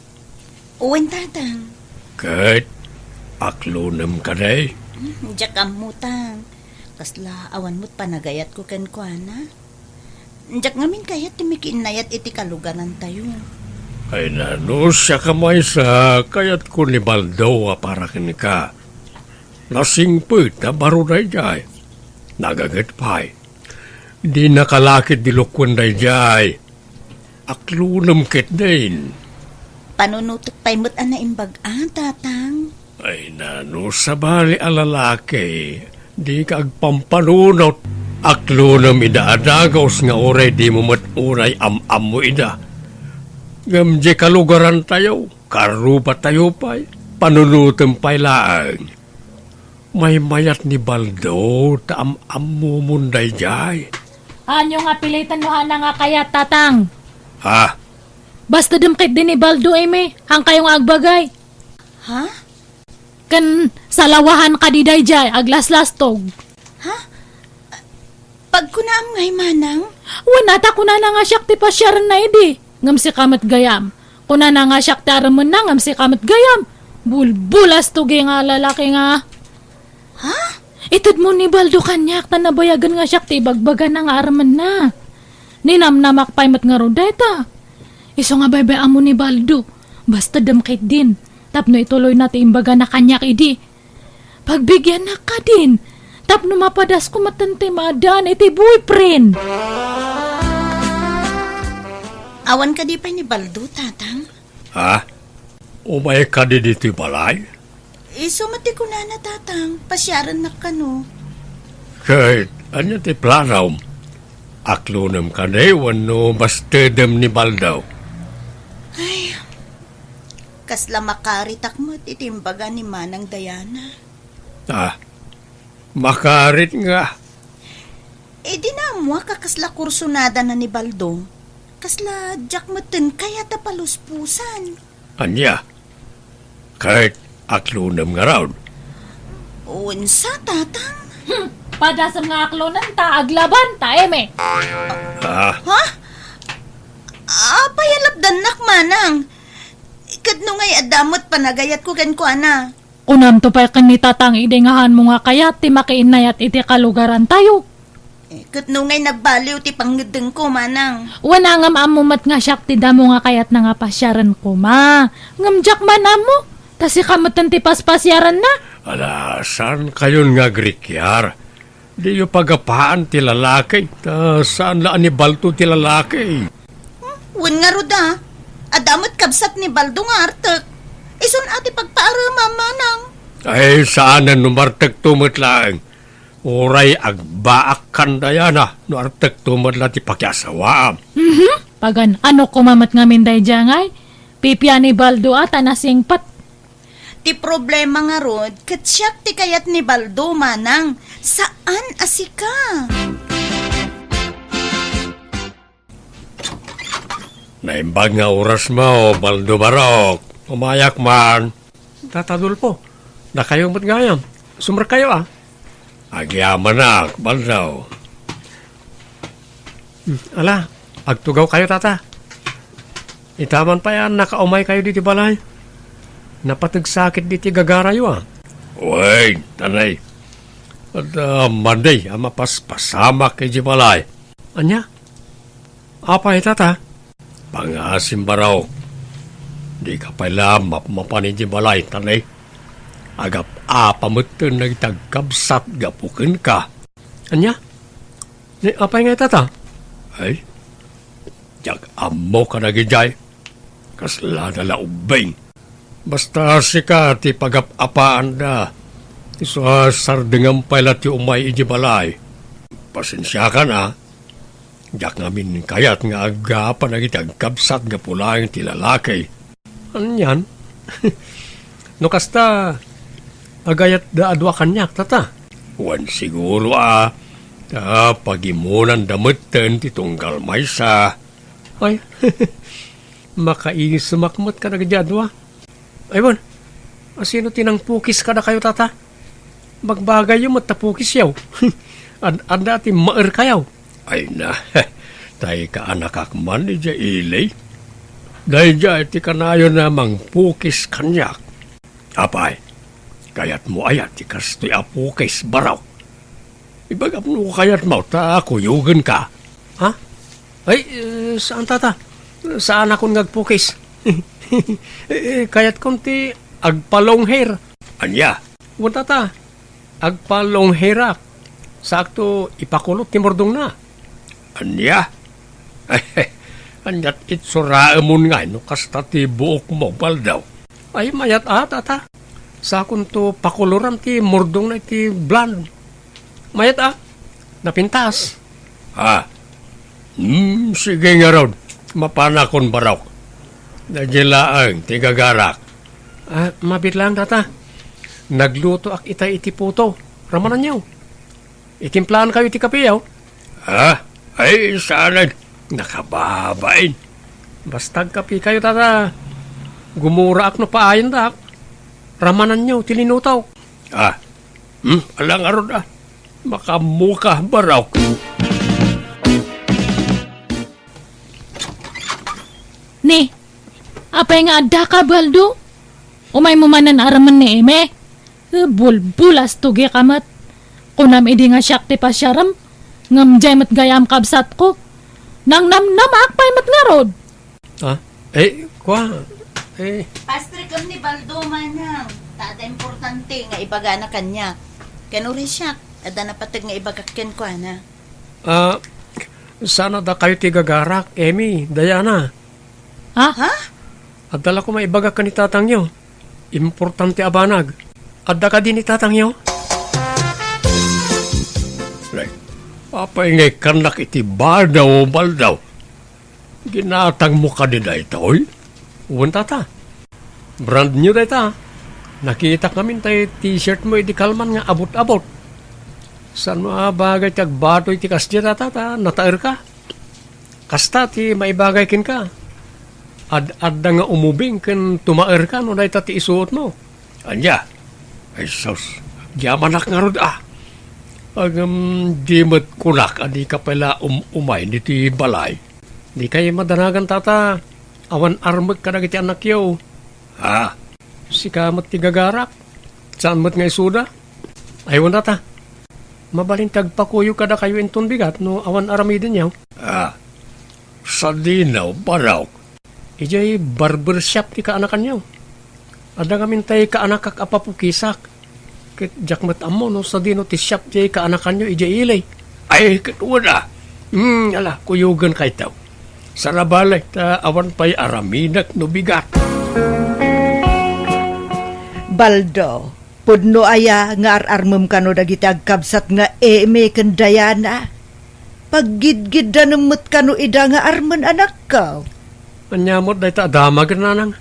Wen, tatang. Ket aklonem kadi? Hmm, diak ammo, tang. Kasla awan met panagayatko kenkuana. Diak ngamin kayat ti makiinnayat iti kalugarantayo. Ay, nano, siak a maysa, kayatko ni Baldo a para kenka. Nasingpet a baro daydiay. Nagaget pay. Dina kalakit di lukuen daydiay. Aklonem ketdin. Panunotek pay met a naimbag-a, tatang. Ay, nano, sabali a lalaki, dika agpampanunot. Aklonem ida a dagus nga uray dimo met unay am-ammo ida. Ngem di kalugarantayo, karrubatayo pay, panunotem pay laeng. Maymayat ni Baldo ta am-ammomon daydiay. Haanyo nga piliten no haanna nga kayat, tatang. Ha? Basta dem ketdi ni Baldo, Emi. Haankayo nga agbagay. Ha? Ken salawahan kadi daydiay, aglaslastog. Ha? Pagkunaam ngay, manang? Wen, ta kunana nga siak ti pasiarenna idi. Ngem sika met gayam. Kunana nga siak ti aramidna, ngem sika met gayam. Bulbulastogi nga lalaki nga. Ha? Itedmo ni Baldo kaniak ta nabayagen nga siak ti ibagbagana nga aramidna. Ninamnamak pay met ngarud dayta. Isu nga baybay-ammo ni Baldo. Basta dem ketdin. Tapno ituloyna ti imbagana kaniak idi. Pagbigiannak kadin, tapno mapadasko metten ti maaddaan iti boyfriend. Awan kadi pay ni Baldo, tatang? Ha? Umay kadi ditoy balay? Isu met ti kunana, tatang, pasiarennak kano. Ket ania ti planom? Aklonem kadi wenno bastedem ni Baldo? Ay, kasla makaritak met iti imbaga ni Manang Diana. Ah, makarit nga. Eh, di naammoak a kasla kursunadana ni Baldo. Kasla diak metten kayat a paluspusan. Ania? Ket aklonem ngarud? Unsa, tatang? Hmm, padasem nga aklonen ta aglaban ta, Eme. Ah. Ha? Apay a lapdannak, manang? Ket no ngay adda met panagayatko kenkuana? Kunamto pay ken ni Tatang idi nga haanmo nga kayat ti makiinnayat iti kalugarantayo. Eh, ket no ngay nagbaliw ti pangngeddengko, manang? Wen a ngem ammo met nga siak ti damo nga kayatna nga pasiaren koma. Ngem diak man ammo, ta sika metten ti paspasiarenna. Ala, saankayon nga agrikiar? Diyo pagapaan ti lalaki, ta saan la a ni Baldo ti lalaki. Hmm, wen ngarud a, adda met kabsat ni Baldo nga artek. Isun a ti pagpaaremam, manang. Ay, saanen no martekto met laeng. Uray agbaak kan Diana no artekto met la ti pakiasawaam. Mhm. Pagan-ano koma met ngamin daydiay ngay? Pipian ni Baldo a ta nasingpet. Ti problema ngarud, ket siak ti kayat ni Baldo, manang, saan a sika. Naimbag nga orasmo, Baldo Barok. Umayak man. Tata Adolfo, dakayo met gayam. Sumrekkayo, a. Agyamanak, Baldo. Hmm, ala, agtugawkayo, Tata. Ita man pay a nakaumaykayo ditoy balay. Napateg sakit ditoy gagarayo, a. Wen, tanay. Adda madi a mapaspasamak idiay balay. Ania? Apay, Tata? Pangasim, Barok. Dika pay la mapmapan idiay balay, tanay. Agap-apa metten dagiti agkabsat gapu kenka. Ania? Ni apay ngay, Tata? Ay, diak ammo kadagidiay. Kasla da la ubbing. Basta sika ti pagap-apaanda. Isu a sardengam pay la ti umay idiay balay. Pasensiakan, a. Diak ngamin kayat nga aggapan dagiti agkabsat gapu laeng ti lalaki. Anian? No kasta, agayatda a dua kaniak, Tata. Wen siguro, a. Ta pagimonanda metten ti tunggal maysa. Ay, makaisumak met kadagidi a dua. Ay, wen, a sino ti nangpukis kadakayo, Tata? Bagbagayyo met ta pukisyo. Ad-, adda ti maerkayo. Ay na, tay kaanakak man idiay ili. Daydiay ti kanayon a mangpukis kaniak. Apay, kayatmo aya ti kastoy a pukis, Barok? Ibagam no kayatmo ta kuyogenka. Ha? Ay, eh, saan, Tata? Saanakon nga agpukis. Eh, eh, kayatkon ti agpa-long hair. Ania? Wen, Tata, agpa-long hairak. Saakto ipakulot ti murdongna. Ania? Aniat itsuraemon ngay no kasta ti buokmo, Baldo? Ay, mayat a, Tata. Sakonto pakoloran ti murdongna iti blonde. Mayat a, napintas. Ah. Hmm, sige ngarud. Mapanakon, Barok. Daydiay laeng ti gagarak. Ah, mabiit laeng, Tata. Naglutoak ita iti puto. Ramananyo. Itimplaankayo iti kapeyo? Ah, ay, saanen. Nakababain. Basta agkapekayo, Tata. Gumuraak no paayendak. Ramananyo ti linutok. Ah, hmm, ala ngarud, a. Makaammoka, Barok. Ni, apay nga addaka, Baldo? Umaymo manen a remen ni Eme? Eh, bulbulas tugika met. Kunam idi nga siak ti pasiarem, ngem diay met gayam kabsatko. Nangnamnamaak pay met ngarud. Ah, eh, kua, eh. Pastrekam ni Baldo, manang. Ta adda importante nga ibagana kaniak. Ken uray siak, adda napateg nga ibagak kenkuana. Ah, saan a dakayo ti gagarak, Eme, Diana? Ha? Ha? Adda la koma ibagak ken ni tatangyo. Importante a banag. Adda kadi ni tatangyo? Nay, apay nga ikkannak iti banaw, Baldo? Ginatangmo kadi daytoy? Wen, Tata. Brand new dayta. Nakitak ngamin tay t-shirt mo idi kalman nga abot-abot. Saan mo a bagay ti agbatoy ti kasdiay, Tata, ta nataerka? Kasta ti maibagay kenka. Ad-adda nga umubing ken tumaerka no dayta ti isuotmo. Ania? Ay sus, agyamanak ngarud a. Ngem di met kunak a dika pay la um-umay ditoy balay. Dikay madanagan, Tata. Awan armek kadagiti annakyo. Ha? Sika met ti gagarak. Saan met nga isuda? Ay, wen, Tata. Mabalin ti agpakuyo kadakayo inton bigat no awan aramidenyo. Ah, sadino, Barok? Idiay barber shop ti kaanakanyo. Adda ngamin tay kaanakak a papukisak. Ket diak met ammo no sadino ti shop ti kaanakanyo idiay ili. Ay, ket wen a. Hmm, ala, kuyogenkayto. Sarabali, ta awan pay aramidek no bigat. Baldo, pudno aya nga ar-armem kano dagiti agkabsat nga Eme ken Diana? Paggidgiddanem met kano ida nga armen, anakko? Ania met dayta a damagen, nanang?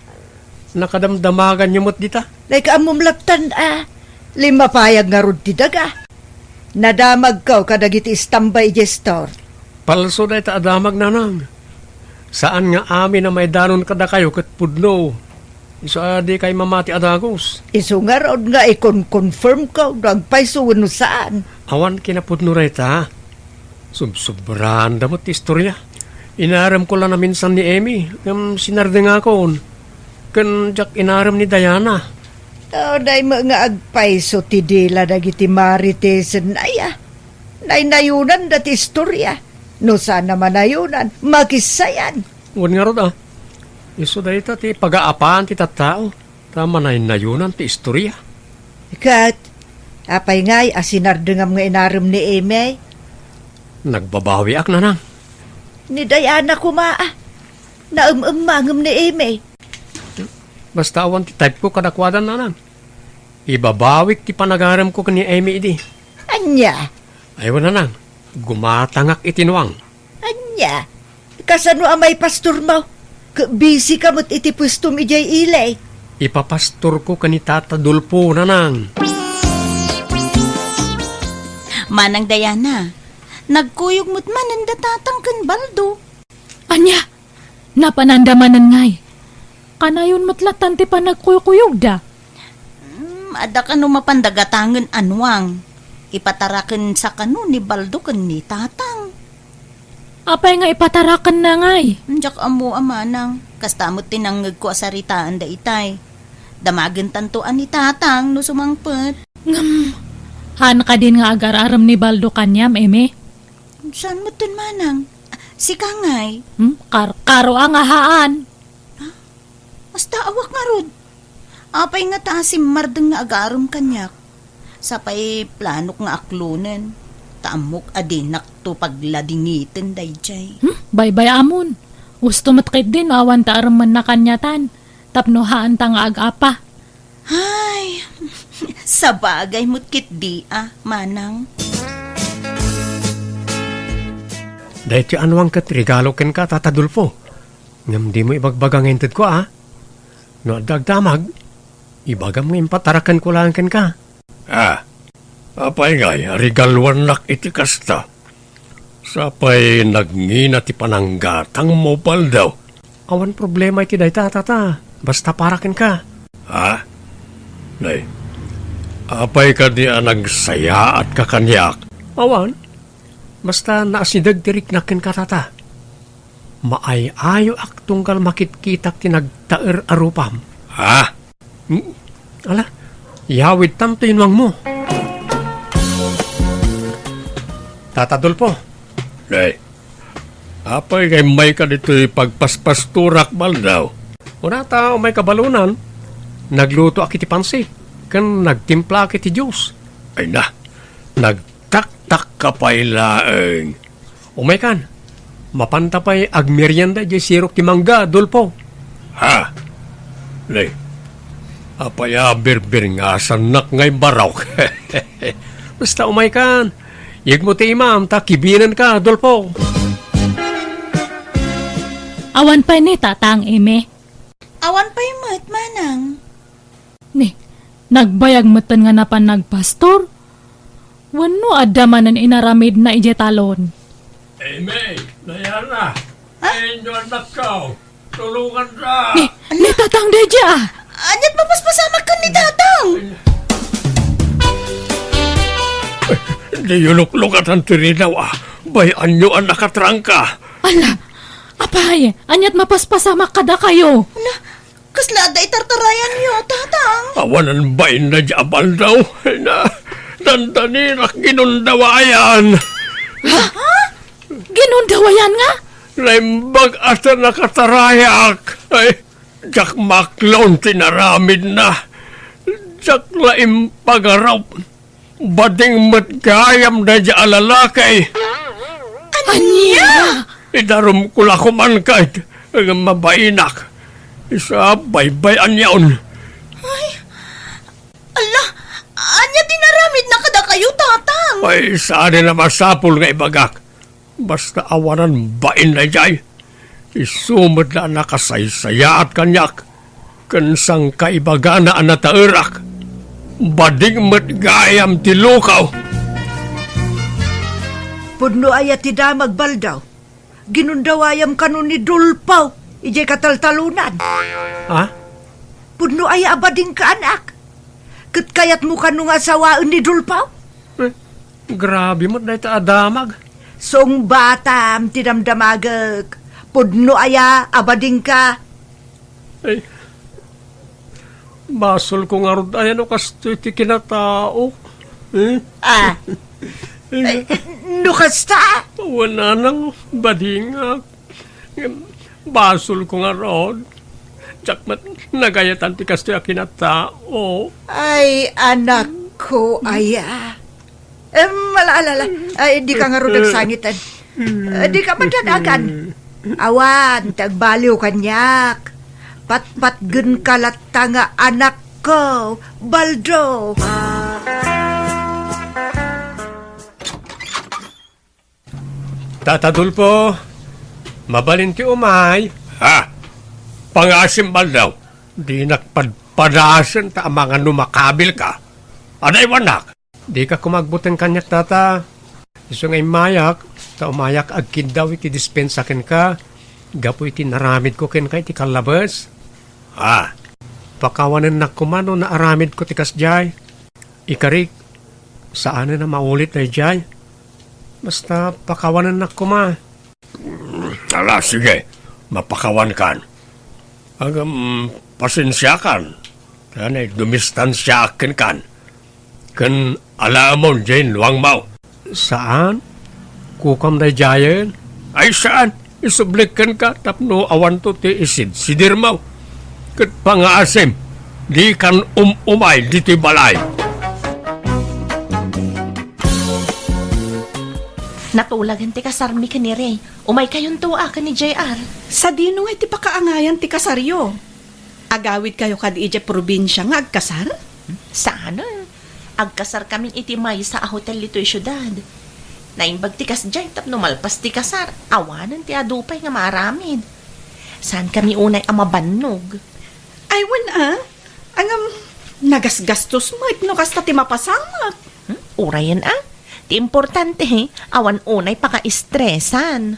Nakadamdamaganyo met dita? Naikaammo latta a. Limmapayag ngarud ti daga. Nadamagko kadagiti istambay idiay store. Palso dayta a damag, nanang. Saan nga amin a maidanon kadakayo ket pudno. Isu a dikay mamati a dagus. Isu ngarud nga ikon-confirmko no agpayso wenno saan. Awan kinapudno dayta. Subsobranda met ti istoria. Inaremko la naminsan ni Amy, ngem sinardengakon. Ken diak inarem ni Diana. Unay met nga agpayso ti dila dagiti Maritesenna aya. Naynayonanda ti istoria. No saan a manayonan, makissayan. Wen ngarud a, isu dayta ti pagaapaan ti tattao, ta manaynayonan ti istoria. Ket, apay ngay a sinardengam nga inarem ni Amy? Nagbabawiak, nanang. Ni Diana koma a. Naem-emmangem ni Amy. Basta awan ti type ko kadakuada, nanang. Ibabawik ti panagaremko ken ni Amy idi. Ania? Ay, wen, nanang. Gumatangak iti nuang. Ania? Kasano a maipastormo? Ket busy ka met iti puestom idiay ili. Ipapastorko ken ni Tata Dolfo, nanang. Manang Diana, nagkuyog met manen da Tatang ken Baldo. Ania? Napananda manen ngay? Kanayon met lattan ti panagkuykuyogda. Hmm, adda kano mapanda gatangen a nuang. Ipatarakensa kano ni Baldo ken ni Tatang. Apay nga ipatarakenna ngay? Diak ammo a manang. Kasta met ti nangngegko a saritaenda itay. Damagentanto a ni Tatang no sumangpet. Ngem, haan kadin nga agar-arem ni Baldo kaniam, Amy? Saan metten, manang? Sika ngay? Hmm? Karkaro a nga haan. Astaawak ngarud. Apay ngata a simmardeng nga agarem kaniak? Sapay planok nga aklonen, ta ammok a dinakto pagladingiten daydiay. Hmm? Baybay-amon. Usto met ketdi no awan ta aremenna kaniatan, tapno haanta nga ag-apa. Ay, sabagay met ketdi a, manang. Daytoy a nuang ket regalo kenka, Tata Dolfo. Ngem dimo ibagbaga nga intedko, a? No adda agdamag, ibagam nga impatarakenko laeng kenka. Ah, apay ngay a regaluannak iti kasta? Sapay nagngina ti pananggatangmo, Baldo. Awan problema iti dayta, Tata. Basta para kenka. Ha? Nay, apay kadi a nagsayaatka kaniak? Awan. Basta naasideg ti riknak kenka, Tata. Maay-ayoak tunggal makitkitak ti nagtaer a rupam. Ha? Hmm? Ala, yawidtam ti nuangmo. Tata Dolfo. Nay, apay nga immayka ditoy pagpaspastorak, Baldo? Kunata, umayka balonan. Naglutoak iti pansit, ken nagtimplaak iti juice. Ay na, nagtaktakka pay laeng. Umaykan, mapanta pay agmerienda idiay sirok ti mangga, Dolfo. Ha? Nay, apay a birbirngasannak nga imbarok? Basta umaykan, yegmo ti imam ta kibinenka, Dolfo. Awan pay ni Tatang Eme. Awan pay met, manang. Ni, nagbayag metten nga napan nagpastor? Wenno adda manen inaramidna idiay talon? Eme, Diana, ha? Inyo annakko. Tulonganta. Ni, ni Tatang daydiay, a. Aniat mapaspasamak ken ni Tatang? Diyo luklukatan ti ridaw, a. Bay-anyo a nakatrangka. Ala, apay, aniat mapaspasamak kadakayo? Ala, kasla adda itartarayanyo, Tatang? Awanan bain daydiay a Baldo. Na, dandanirak ginundawayan. Ha? Ginundawayan nga? Naimbag a ta nakatarayak. Ay, diak maklon ti inaramidna. Diak la impagarup. Bading met gayam daydiay a lalaki. Ania? Idarumko la koman ket mabainak. Isu a baybay-anyon. Ay, ala, ania ti inaramidna kadakayo, Tatang? Ay, sadin a masapul nga ibagak. Basta awanan bain daydiay. Isu met la a nakasaysayaat kaniak. Ken sangkaibagana a nataerak, bading met gayam ti lukaw. Pudno aya ti damag, Baldaw? Ginundawayam kano ni Dulpaw idiay kataltalonan. Ha? Pudno aya a badingka, anak? Ket kayatmo kano nga asawaen ni Dulpaw? Eh, grabe met dayta a damag. Sungbatam ti damdamagek. Pudno aya a badingka? Ay, basolko ngarud aya no kastoy ti kinatao. Eh? Ah. Eh. Ay, no kasta? Wen a, badingak. Basolko ngarud. Diak met nagayatan ti kastoy a kinatao. Ay, anakko, aya. Em, ala, ala, ala. Ay, dika ngarud agsangiten. Eh, dika madanagan. Awan ti agbaliw kaniak. Patpatgenka latta nga anakko, Baldo. Tata Dulfo, mabalin ti umay. Ha? Pangaasim, Baldo. Dinak padpadasen ta amangan no makabilka. Adda iwanak. Dika koma agbuteng kaniak, Tata. Isu nga immayak, ta umayak agkiddaw iti dispensa kenka, gapu iti naramidko kenka iti kallabes. Ah. Pakawanennak koma no naaramidko ti kasdiay. Ikarik, saanen a maulit daydiay. Basta pakawanennak koma. Ala, sige, mapakawankan. Agam, pasensiakan. Kanay dumistansiaak kenkan. Ken alamon diay luangmo. Saan? Kukam daydiayen? Ay, saan? Isublik kenka tapno awanto ti isidsidirmo. Ket pangaasim, dikan um-umay ditoy balay. Natulagan ti kasarmi ken ni Ray. Umaykayonto a ken ni J R. Sadino nga iti pakaangayan ti kasaryo? Agawidkayo kadi idiay probinsia nga agkasar? Saan a. Agkasarkamin iti maysa a hotel ditoy siudad. Naimbag ti kasdiay tapno malpas ti kasar, awanen ti adu pay nga maaramid. Saankami unay a mabannog. Ay, wen a. Ngem, nagasgastos met no kasta ti mapasamak. Hmm? Urayen a. Ti importante, awan unay pakaistresan.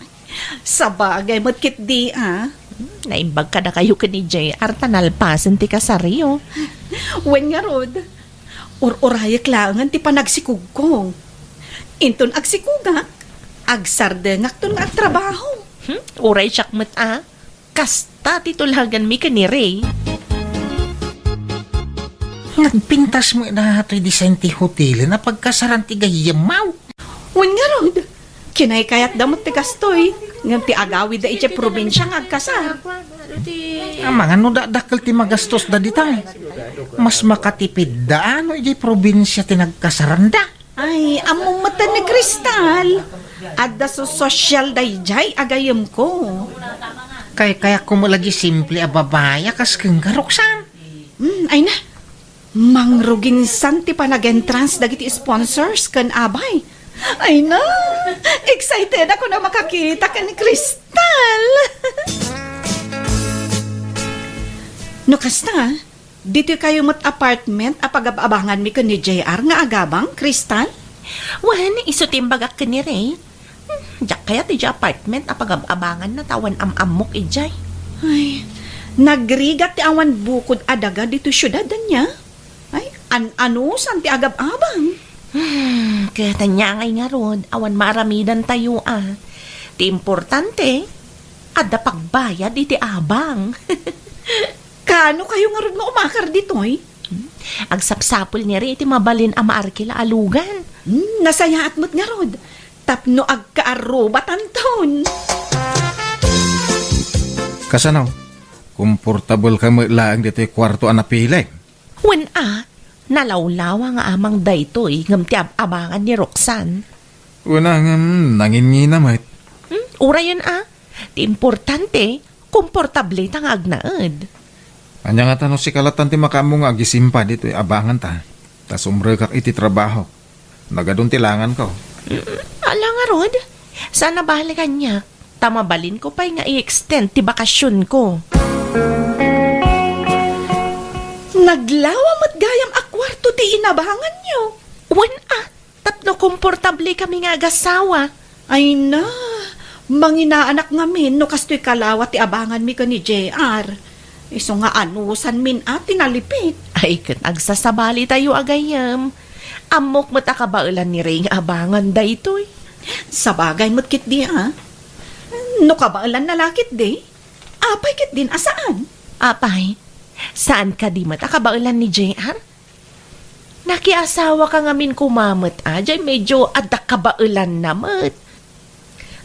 Sabagay met ketdi a. Hmm, naimbag kadakayo ken ni J R ta nalpasen ti kasaryo. Wen ngarud, ur-urayek laengen ti panagsikugko. Inton agsikugak, agsardengakton nga agtrabaho. Hmm, uray siak met a. Kasta ti tulaganmi ken ni Ray. Nagpintas met daytoy design ti hotelen a pagkasaran ti gayyemmo. Wen ngarud, kinaykayatda met ti kastoy, ngem ti agawidda idiay probinsia nga agkasar. Amangan no dakdakkel ti magastosda dita. Mas makatipidda a no idiay probinsia ti nagkasaranda. Ay, ammom met ni Cristal. Adda so-, sosyal daydiay a gayyemko. Kaykayak koma la diay simple a babai a kas kenka, Roxanne. Hmm, ay na. Mangruginsan ti panag-entrance dagiti sponsors ken abay. Ay na, excited ako na makakita ken ni Cristal. No kasta, ditoy kayo met apartment a pagab-abanganmi ken ni J R nga agabang, Cristal? Wen, isu ti imbagak ken ni Ray. Hmm, diak kayat idiay apartment a pagab-abanganna ta awan am-ammok idiay. Ay, nagrigat ti awan bukod a daga ditoy siudad, ania? Ay, an-anusan ti agab-abang? Hmm, ket ania ngay ngarud, awan maaramidantayo a. Ti importante, adda pagbayad iti abang. Kaano kayo ngarud nga umakar ditoy? Hmm? Agsapsapul ni Ray iti mabalin a maarkila a lugan. Hmm, nasayaat met ngarud. Tapno agkaarrubatanton. Kasano? Komportableka met laeng ditoy kuarto a napilek? Wen a, nalawlawa nga amang daytoy ngem ti ab-abangan ni Roxanne. Wen a, ngem nanginngina met. Hmm, urayen a. Ti importante, komportable ta nga agnaed. Ania ngata no sika lattan ti makaammo nga agisimpa ditoy abanganta, ta sumrekak iti trabahok. Nagadun ti langanko. Mm, ala ngarud, saan a bale kaniak, ta mabalinko pay nga i-extend ti bakasionko. Naglawa met gayam a kuarto ti inabanganyo. Wen a, tapno komportable kami nga agasawa. Ay na, manginaanak ngamin no kastoy kalawa ti abanganmi ken ni J R. Isu nga anusanmin a ti nalipit. Ay, ket agsasabalitayo a gayyem. Ammok met a kabaelan ni Ray nga abangan daytoy. Sabagay met ketdi a. No kabaelanna la ketdi, apay ketdin a saan? Apay, saan kadi met a kabaelan ni J R? Nakiasawaka ngamin koma met a, jay medyo adda kabaelanna met.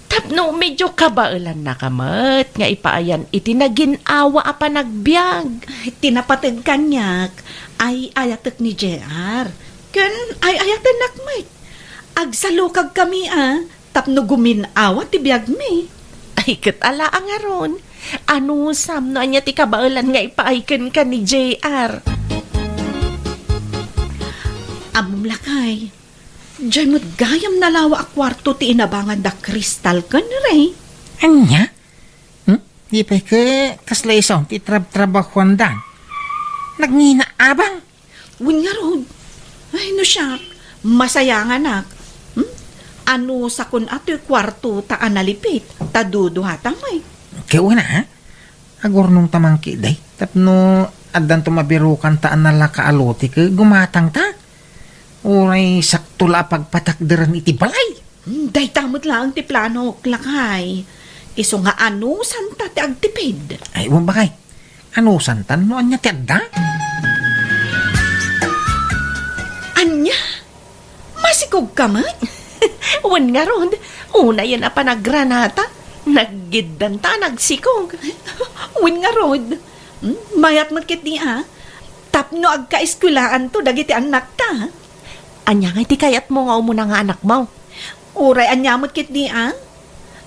Tapno medyo kabaelannaka met nga ipaayan iti nagin-awa a panagbiag. Ay, ti napateg kaniak, ay-ayatek ni J R. Ken ay-ayatennak met. Agsalukagkami a, tapno gumin-awa ti biagmi. Ay, ket ala a ngarud. Anusam no ania ti kabaelan nga ipaay kenka ni J R? Ammom lakay, jay met gayam nalawa a kuarto ti inabangan da Crystal ken Ray. Ania? Hmm? Di pay ket kasla isu ti trab-trabahuanda. Nagngina abang? Wen ngarud. Ay, no siak, masayanganak. Hmm? Anusakon a toy kuarto ta a nalipit, ta duduatang met. Ket wen a, agurnongta man ketdi, tapno addanto mabirokanta a nalaka a lote ket gumatangta. Uray sakto la a pagpatakderen iti balay. Hmm, dayta met laeng ti planok, lakay. Isu nga anusanta ti agtipid. Ay, wen bakay. Anusanta no ania ti adda? Ania? Masikogka met? Wen ngarud, unayen a panagranata, naggiddanta a nagsikog. Wen ngarud, hmm, mayat met ketdi a. Tapno agkaeskuelaanto dagiti annakta. Ania ngay ti kayatmo nga umuna nga anakmo? Uray ania met ketdi a?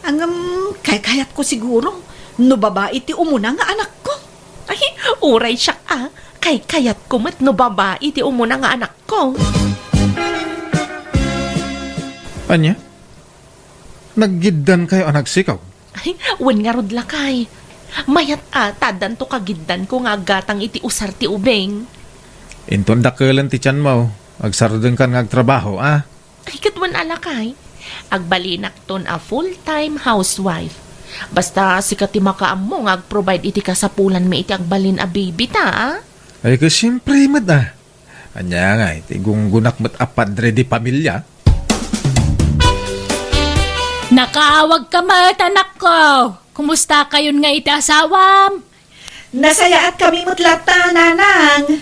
Ngem, kaykayatko siguro no babai ti umuna nga anakko. Ay, uray siak a, kaykayatko met no babai ti umuna nga anakko. Ania? Naggiddankayo a nagsikog? Ay, wen ngarud lakay. Mayat a, ta addanto kagiddanko nga aggatang iti usar ti ubing. Inton dakkelen ti tianmo, agsardengkan nga agtrabaho, a? Ay, ket wen a lakay. Agbalinakton a full-time housewife. Basta sika ti makaammo nga agprovide iti kasapulanmi iti agbalin a baby ta, a? Ay, ket siempre met, a. Ania ngay ti gunggonak met a padre de pamilya? Nakaawagka met, anakko. Kumustakayon nga iti asawam? Nasayaatkami met latta, nanang.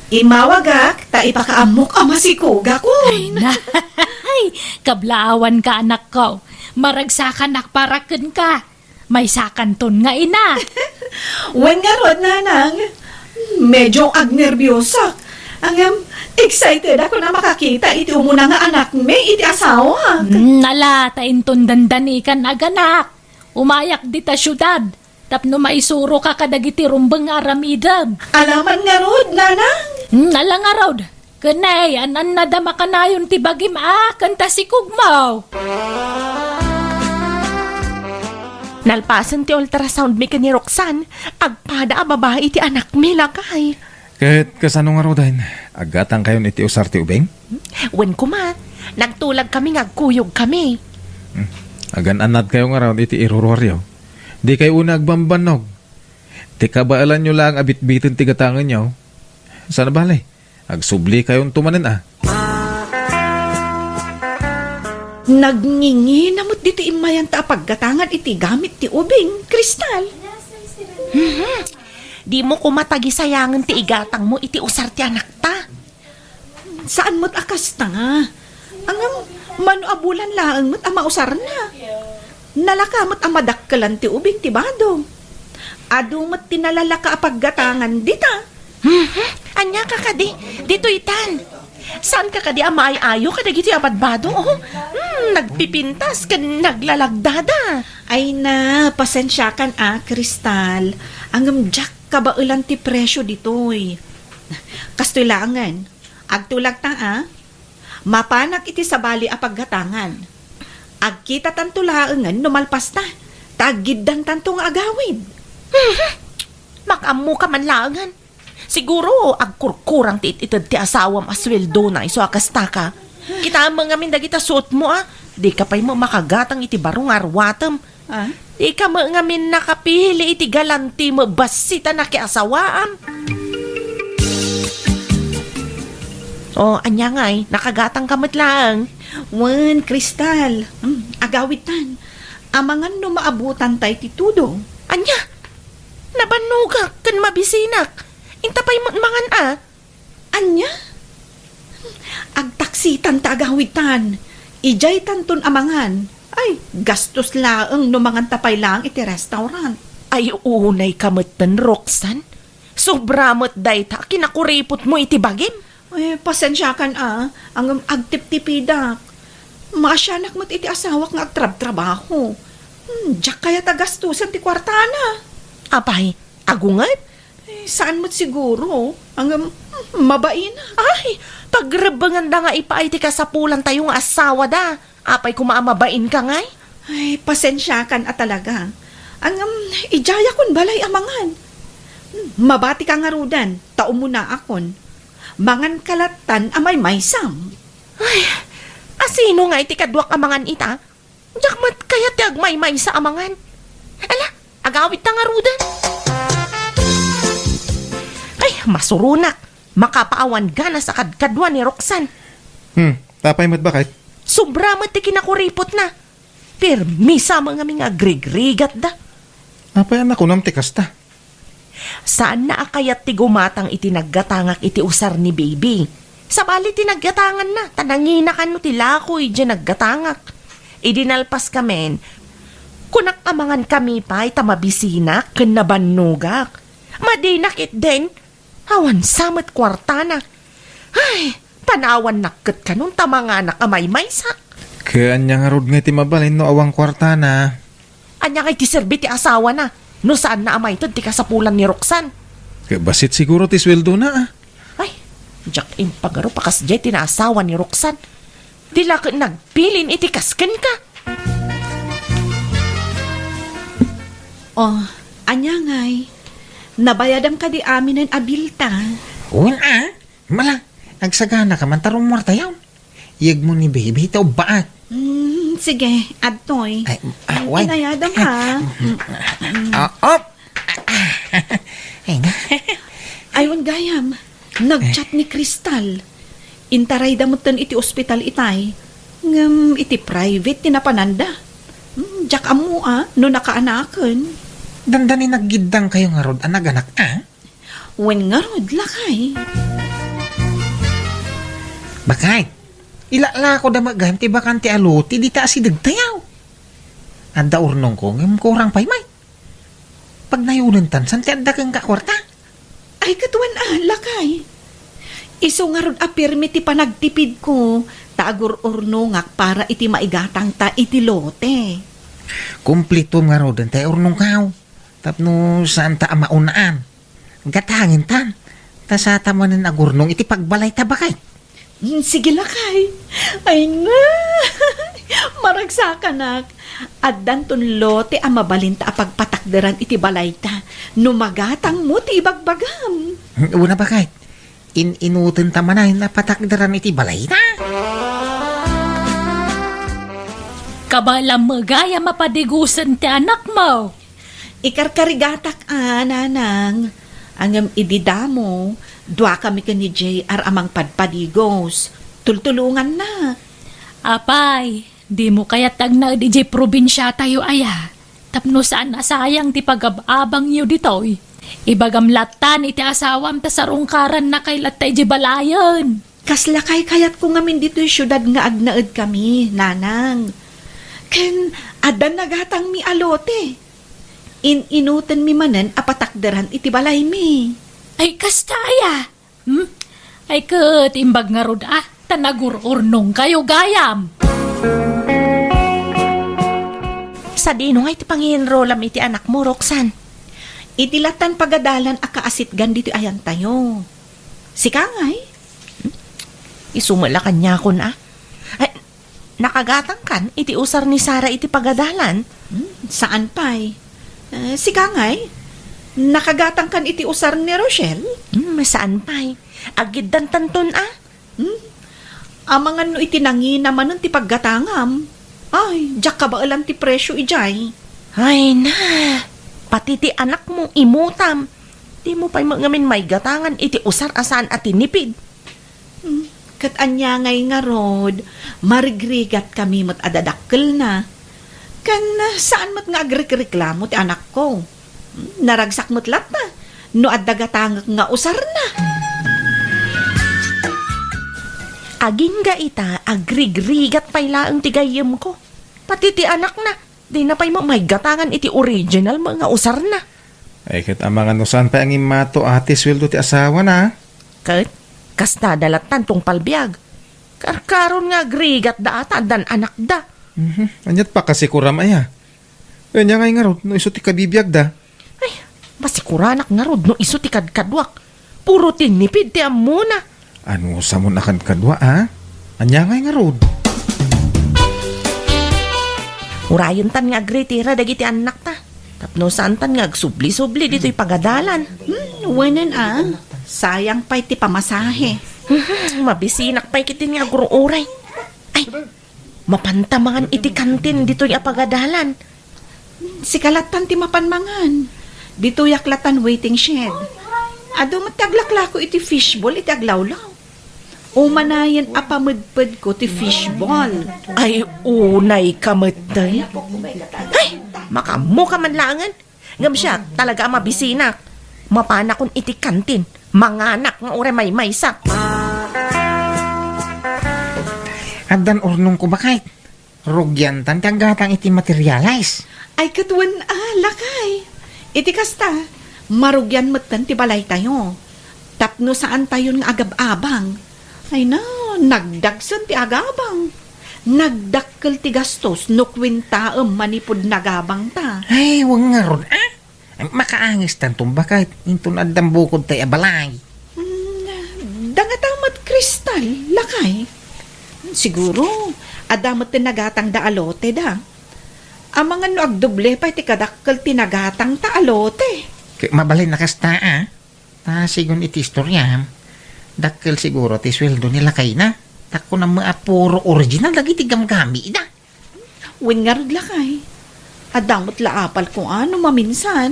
Immawagak ta ipakaammok a masikogakon. Ay, nay, kablaawanka, anakko. Maragsakanak para kenka. Maysakanton nga ina. Wen ngarud, nanang. Medyo agnerbiosak. Ngem, excited ako a makakita iti umuna nga anakmi iti asawa. Hmm, ala, ta inton dandanikan aganak. Umayak dita siudad, tapno maisuroka kadagiti rumbeng nga aramidem. Ala man ngarud, nanang. Hmm, ala ngarud. Ken, an-annada makanayon ti bagim a ken ta sikogmo. Nalpasen ti ultrasound mi ken ni Roxanne, agpada a babai ti anakmi, lakay. Ket kasano ngaruden? Aggatangkayon iti usar ti ubing? Wen koma, nagtulagkami nga agkuyogkami. Hmm. Agan-annadkayo ngarud iti iruruaryo. Dikayo unay agbambannog. Ti kabaelanyo laeng a bitbiten ti gatangenyo. Saan a bale? Agsublikayon to manen a. Nagngingina met ditoy immayanta a paggatangan iti gamit ti ubing, Crystal. Mhm. Dimo koma tagisayangen ti igatangmo iti usar ti anakta. Saan met a kasta. Ngem, mano a bulan laeng met a mausarna. Nalaka met a madakkelan ti ubing ti bado. Adu met ti nalalaka a paggatangan dita. Mhm. Ania ka kadi? Ditoy tan. Saan ka kadi a maay-ayo kadagitoy a badbado, oh? Hmm, nagpipintas ken naglalagdada. Ay na, pasensiakan a, Crystal. Ngem diak kabaelan ti presio ditoy. Kastoy laengen, agtulagta a. Mapanak iti sabali a paggatangan. Agkitatanto laengen no malpasta, ta aggiddantanto nga agawid. Mhm. Makaammoka man laengen. Siguro, agkurkurang ti it-ited ti asawam a sueldona isu a kasta ka. Kitaem ngamin dagita suotmo, a. Dika pay met makagatang iti baro nga aruatem. Ah? Dika met ngamin nakapili iti galanti met bassit a nakiasawaam. O, ania ngay, nakagatang ka met laeng. Wen, Crystal. Hmm, agawidtan. Amangan no maabutan tay ti tudo. Ania? Nabannogak ken mabisinak. Inta pay met mangan a. Ania? Agtaksitan ta agawidtan. Idiaytanton a mangan. Ay, gastos laeng no manganta pay laeng iti restaurant. Ay, unay ka metten, Roxanne. Sobra met dayta a kinakuripotmo iti bagim. Eh, pasensiakan a, ngem agtiptipidak. Maasianak met iti asawak nga agtrabtrabaho. Hmm, diak kayat a gastusen ti kuartana. Apay, agunget? Eh, saan met siguro. Ngem, hmm, mabainak. Ay, pagrebbenganda nga ipaay ti kasapulantayo nga asawada. Apay koma a mabainka ngay? Ay, pasensiakan a talaga. Ngem, idiayakon balay a mangan. Hmm, mabatika ngaruden, ta umunaakon. Manganka lattan a maymaysam. Ay, asino ngay ti kaduak a mangan ita? Diak met kayat ti agmaymaysa a mangan. Ala, agawidta ngaruden. Ay, masuronak. Makapaawan ganas a kadkaduan ni Roxanne. Hmm, apay met, baket? Sobra met ti kinakuripotna. Permisa met ngamin nga agrigrigatda. Apay a nakunam ti kasta? Saanna a kayat ti gumatang iti naggatangak iti usar ni Baby. Sabali ti naggatanganna, ta nanginakan no ti lakoy diay naggatangak. Idi nalpaskamin, kunak a mangankami pay ta mabisinak ken nabannogak. Madina ketdin, awan sa met kuartana. Ay, panawannak ket kanon ta manganak a maymaysa. Ket ania ngarud ngay ti mabalin no awan kuartana? Ania ngay ti serbi ti asawana no saanna a maited ti kasapulan ni Roxanne? Ket bassit siguro ti sueldona, a. Ay, diak impagarup a kasdiay ti naasawa ni Roxanne. Di la ket nagbilin iti kas kenka. Oh, ania ngay? Nabayadam kadi aminen a bilta? Wen a, mala, agsaganaka man ta rummuartayon. Iyegmo ni Baby ta ubbaak. Hmm, sige, adtoy. Ay, ah, wen. Inayadam, ha? Ah, op. Ay, na. Ay, wen gayam. Nag-chat ni Crystal. Intarayda metten iti ospital itay. Ngem iti private ti napananda. Hmm, diak ammo a no nakaanaken. Dandani naggiddangkayo ngarud a naganak a? Wen ngarud, lakay. Baket, ilaklakoda met gayam ti bakante a lote dita asidegtayo. Adda urnongko ngem kurang pay met. Pagnayonentan, saan ti adda kenka a kuarta? Ay, ket wen a, lakay. Isu ngarud a pirmi ti panagtipidko, ta agur-urnongak para iti maigatangta iti lote. Kumplitom ngaruden ti urnongkaw, tapno saanta a maun-an. Gatangentan, ta saanta manen agurnong iti pagbalayta, baket. Hmm, sige, lakay. Ay, na! Maragsakanak. Addanton lote a mabalinta a pagpatakderan iti balayta no magatangmo ti ibagbagam. Una, baket. In-inutenta manen a patakderan iti balayta. Kabaelam met gayam a padigosen ti anakmo. Ikarkarigatak a, nanang. Ngem idi damo, duakami ken ni J R a mangpadpadigos. Tultulongannak. Apay, dimo kayat ti agnaed idiay probinsiatayo aya? Tapno saan a sayang ti pagab-abangyo ditoy. Ibagam lattan iti asawam ta sarungkarannakay latta idiay balayen. Kasla kaykayatko ngamin ditoy siudad nga agnaedkami, nanang. Ken adda nagatangmi a lote. In-inutenmi manen a patakderan iti balaymi. Ay, kasta aya? Hmm? Ay, ket imbag ngarud a, ta nagur-urnongkayo gayam. Sadino nga iti pangienrolam iti anakmo, Roxanne? Iti lattan pagadalan a kaasitgan ditoy ayantayo. Sika ngay? Hmm? Isu met la kaniakon a. Ay, nakagatangkan iti usar ni Sara iti pagadalan? Hmm, saan pay. Eh, sika ngay? Nakagatangkan iti usar ni Rochelle? Hmm, Saan pay? Agiddantanton a? Hmm? Amangan no iti nangina manen ti paggatangam. Ay, diak kabaelan ti presio idiay. Ay na, pati ti anakmo imutam. Dimo pay met ngamin maigatangan iti usar a saan a tinipid. Hmm, ket ania ngay ngarud, marigrigat kami met a dadakkelna. Ken saan met nga agrikreklamo ti anakko. Hmm, naragsak met latta no adda gatangek nga usarna. Agingga ita, agrigrigat pay laeng ti gayyemko. Pati ti anakna, dina pay met maigatangan iti original met nga usarna. Ay, ket amangan no saan pay a ngimmato a ti sueldo ti asawana. Ket, kasta da lattan tungpal biag. Karkaron nga agrigatda a ta addan anakda. Mhm. Aniat pakasikuram aya? Ania ngay ngarud no isu ti kabibiagda? Ay, masikuranak ngarud no isu ti kadkaduak. Puro tinipid ti ammona. Anusamon a kadkadua, a? Ania ngay ngarud? Urayentan nga agritira dagiti annakta. Tapno saantan nga agsubli-subli ditoy pagadalan. Hmm, wenen a. Sayang pay ti pamasahe. Mabisinak pay ketdin nga agur-uray. Ay, mapanta mangan iti kantin ditoy a pagadalan. Sika lattan ti mapan mangan. Ditoyak lattan waiting shed. Adu met ti aglaklako iti fishball iti aglawlaw. Umanayen a pamedpedko ti fishball. Ay, unay ka metten. Ay, makammo ka man laengen. Ngem siak, talaga a mabisinak. Mapanakon iti kantin. Manganak nga uray maymaysak. Addan urnongko, baket. Rugiantan ti aggatang iti materialis. Ay, ket wen a, lakay. Iti kasta, marugian metten ti balaytayo. Tapno saantayon nga agab-abang. Ay na, nagdagsen ti agabang. Nagdakkel ti gastos no kuentaem manipud nagabangta. Ay, wen ngarud, a? Makaangestanton, baket, inton addan bukodtay a balay. Hmm, dangata met, Crystal, lakay. Siguro, adda met ti nagatangda a lote da. Amangan no agdoble pay ti kadakkel ti nagatangta a lote. Ket mabalin a kasta, a? Ta sigun iti istoriam, dakkel siguro ti sueldo ni lakayna. Ta kunam met a puro original dagiti gamgamida. Wen ngarud, lakay. Adda met la apalko a no maminsan.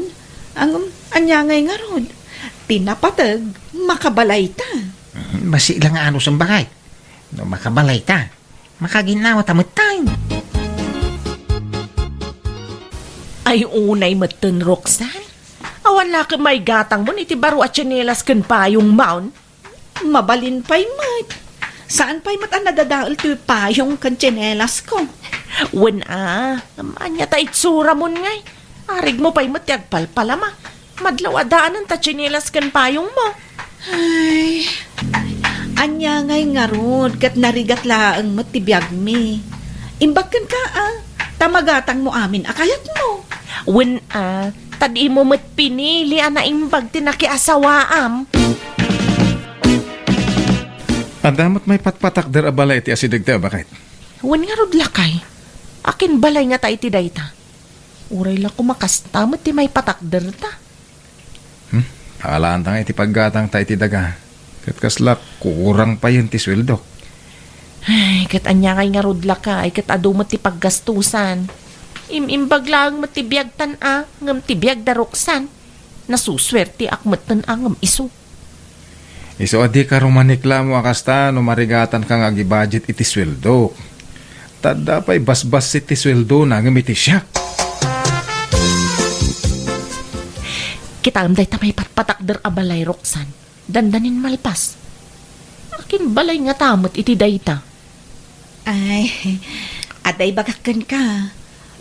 Ngem, ania ngay ngarud? Ti napateg, makabalayta. Mm, bassit la nga anusen, baket. No makabalayta, makaginawa ta metten. Ay, unay metten, Roxanne. Awan la ket maigatangmon iti baro a tsinelas ken payongmon. Mabalin pay met. Saan pay met a nadadael ti payong ken tsinelasko? Wen a, ania ta itsuramon ngay? Arigmo pay met ti agpalpalama. Madlaw a daanen ta tsinelas ken payongmo. Ay, ania ngay ngarud ket narigat laeng met ti biagmi. Imbag kenka a, ta magatangmo amin a kayatmo. Wen a, ta dimo met pinili a naimbag ti nakiasawaam. Adda met maipatpatakder a balay iti asidegta, baket? Wen ngarud, lakay. Akin balay ngata iti dayta? Uray la koma kasta met ti maipatakderta. Hmm? Alaanta nga iti paggatangta iti daga. Ket kasla kurang payen ti sueldok. Ay, ket ania ngay ngarud, lakay, ket adu met ti paggastusan. Im-imbag laeng met ti biagtan a, ngem ti biag da Roxanne. Nasusuerteak metten a ngem isu. Isu a dika rumaniklamo a kasta no marigatanka nga agibudget iti sueldok. Ta adda pay basbassit ti sueldona ngem iti siak. Kitaem dayta maipatpatakder a balay, Roxanne. Dandanin malpas. Akin balay ngata met iti dayta? Ay, adda ibagak kenka.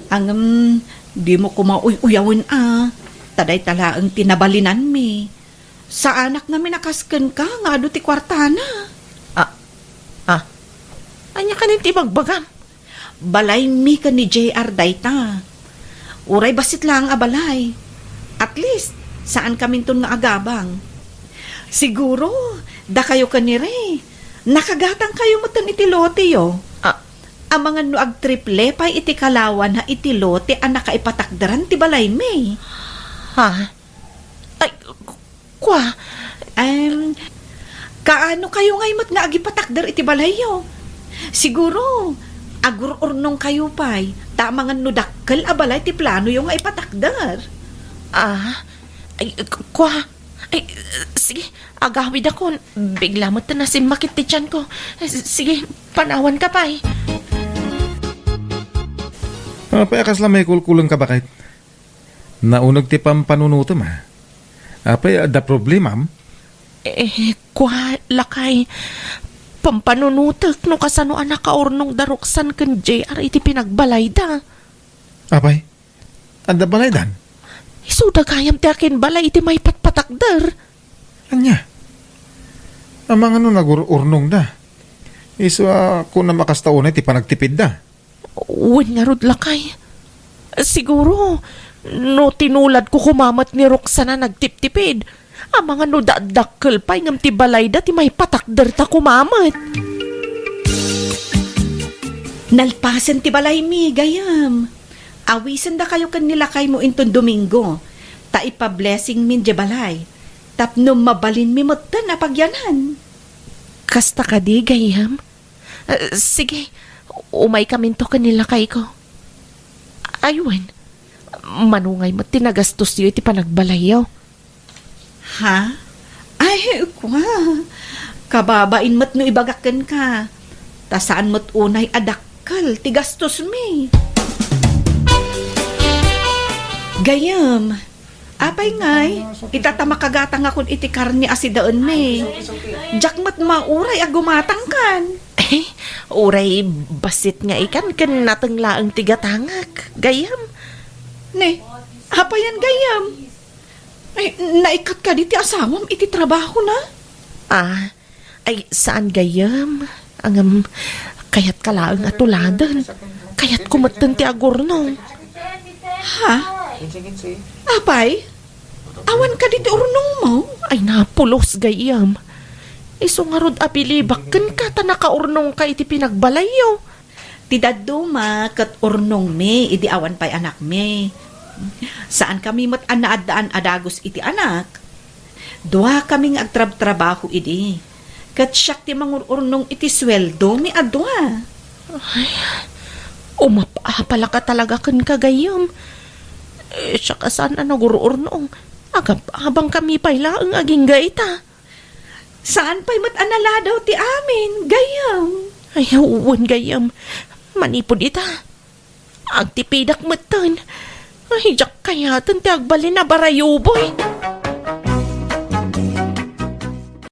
Ngem, dimo koma uy-uyawen a. Ta dayta laeng ti nabalinanmi. Saanak ngamin a kas kenka nga adu ti kuartana. Ah, ah. Ania kanin ti ibagbagam? Balaymi ken ni J R dayta. Uray bassit laeng a balay. At least, saankaminton nga agabang. Siguro, dakayo ken ni Ray, nakagatangkayo metten iti loteyo. Ah. Amangan no agtriple pay iti kalawana iti lote a nakaipatakderan ti balaymi. Ha? Ay, ku-, kua, Em, kaano kayo ngay met nga agipatakder iti balayyo? Siguro, agur-urnong kayo pay, ta amangan no dakkel a balay ti planoyo nga ipatakder. Ah, ay, k-, kwa, ay, sige, agawidakon. Bigla met ta nasimmakit ti tiyanko. S-, sige, panawanka pay. Apay a kasla maikulkulengka, baket? Nauneg ti pampanunotem, a. Apay, adda problemam? Eh, kwa, lakay, pampanunotek no kasano a nakaurnong da Roxanne ken J R iti pinagbalayda. Apay, adda balaydan? Isuda gayam ti akinbalay iti maipatpatakder. Ania? Amangan no nagur-urnongda. Isu a kunam a kasta unay ti panagtipidda. Wen ngarud, lakay. Siguro, no tinuladko koma met ni Roxanne a nagtiptipid, amangan no dakdakkel pay ngem ti balayda ti maipatakderta koma met. Nalpasen ti balaymi, gayam. Awisendakayo ken ni lakaymo inton Domingo, ta ipa-blessingmin diay balay, tapno mabalinmi metten a pagyanan. Kasta kadi, gayam? Eh, sige, umaykaminto ken ni lakayko. Ay wen, mano ngay met ti nagastosyo iti panagbalayyo? Ha? Ay, kwa. Kababain met no ibagak kenka. Ta saan met unay a dakkel ti gastosmi. Gayam, apay ngay, ita ta makagatangakon iti karne a sidaenmi. Diak met mauray a gumatangkan. Eh, uray bassit nga ikan ken nateng laeng ti gatangak, gayam. Ne, apayan gayam? Ay, naikkat kadi ti asawam iti trabahona? Ah, ay, saan gayam? Ngem, kayatka laeng a tuladen. Kayatko metten ti agurnong. Ha? Apay? Awan kadi ti urnongmo? Ay, napulos gayam. Isu ngarud a bilibak kenka ta nakaurnongka iti pinagbalayyo. Ti dadduma ket urnongmi idi awan pay anakmi. Saankami met a naaddaan a dagus iti anak. Duakami nga agtrabtrabaho idi. Ket siak ti mangur-urnong iti sueldomi a dua. Ay, umap-apalaka talaga kenka gayam. Eh, siak a saan a nagur-urnong. Agab-abangkami pay laeng agingga ita. Saan pay met a naladaw ti amin, gayam? Ay, wen, gayam. Manipud ita, agtipidak metten. Ay, diak kayaten ti agbalin a barayuboy.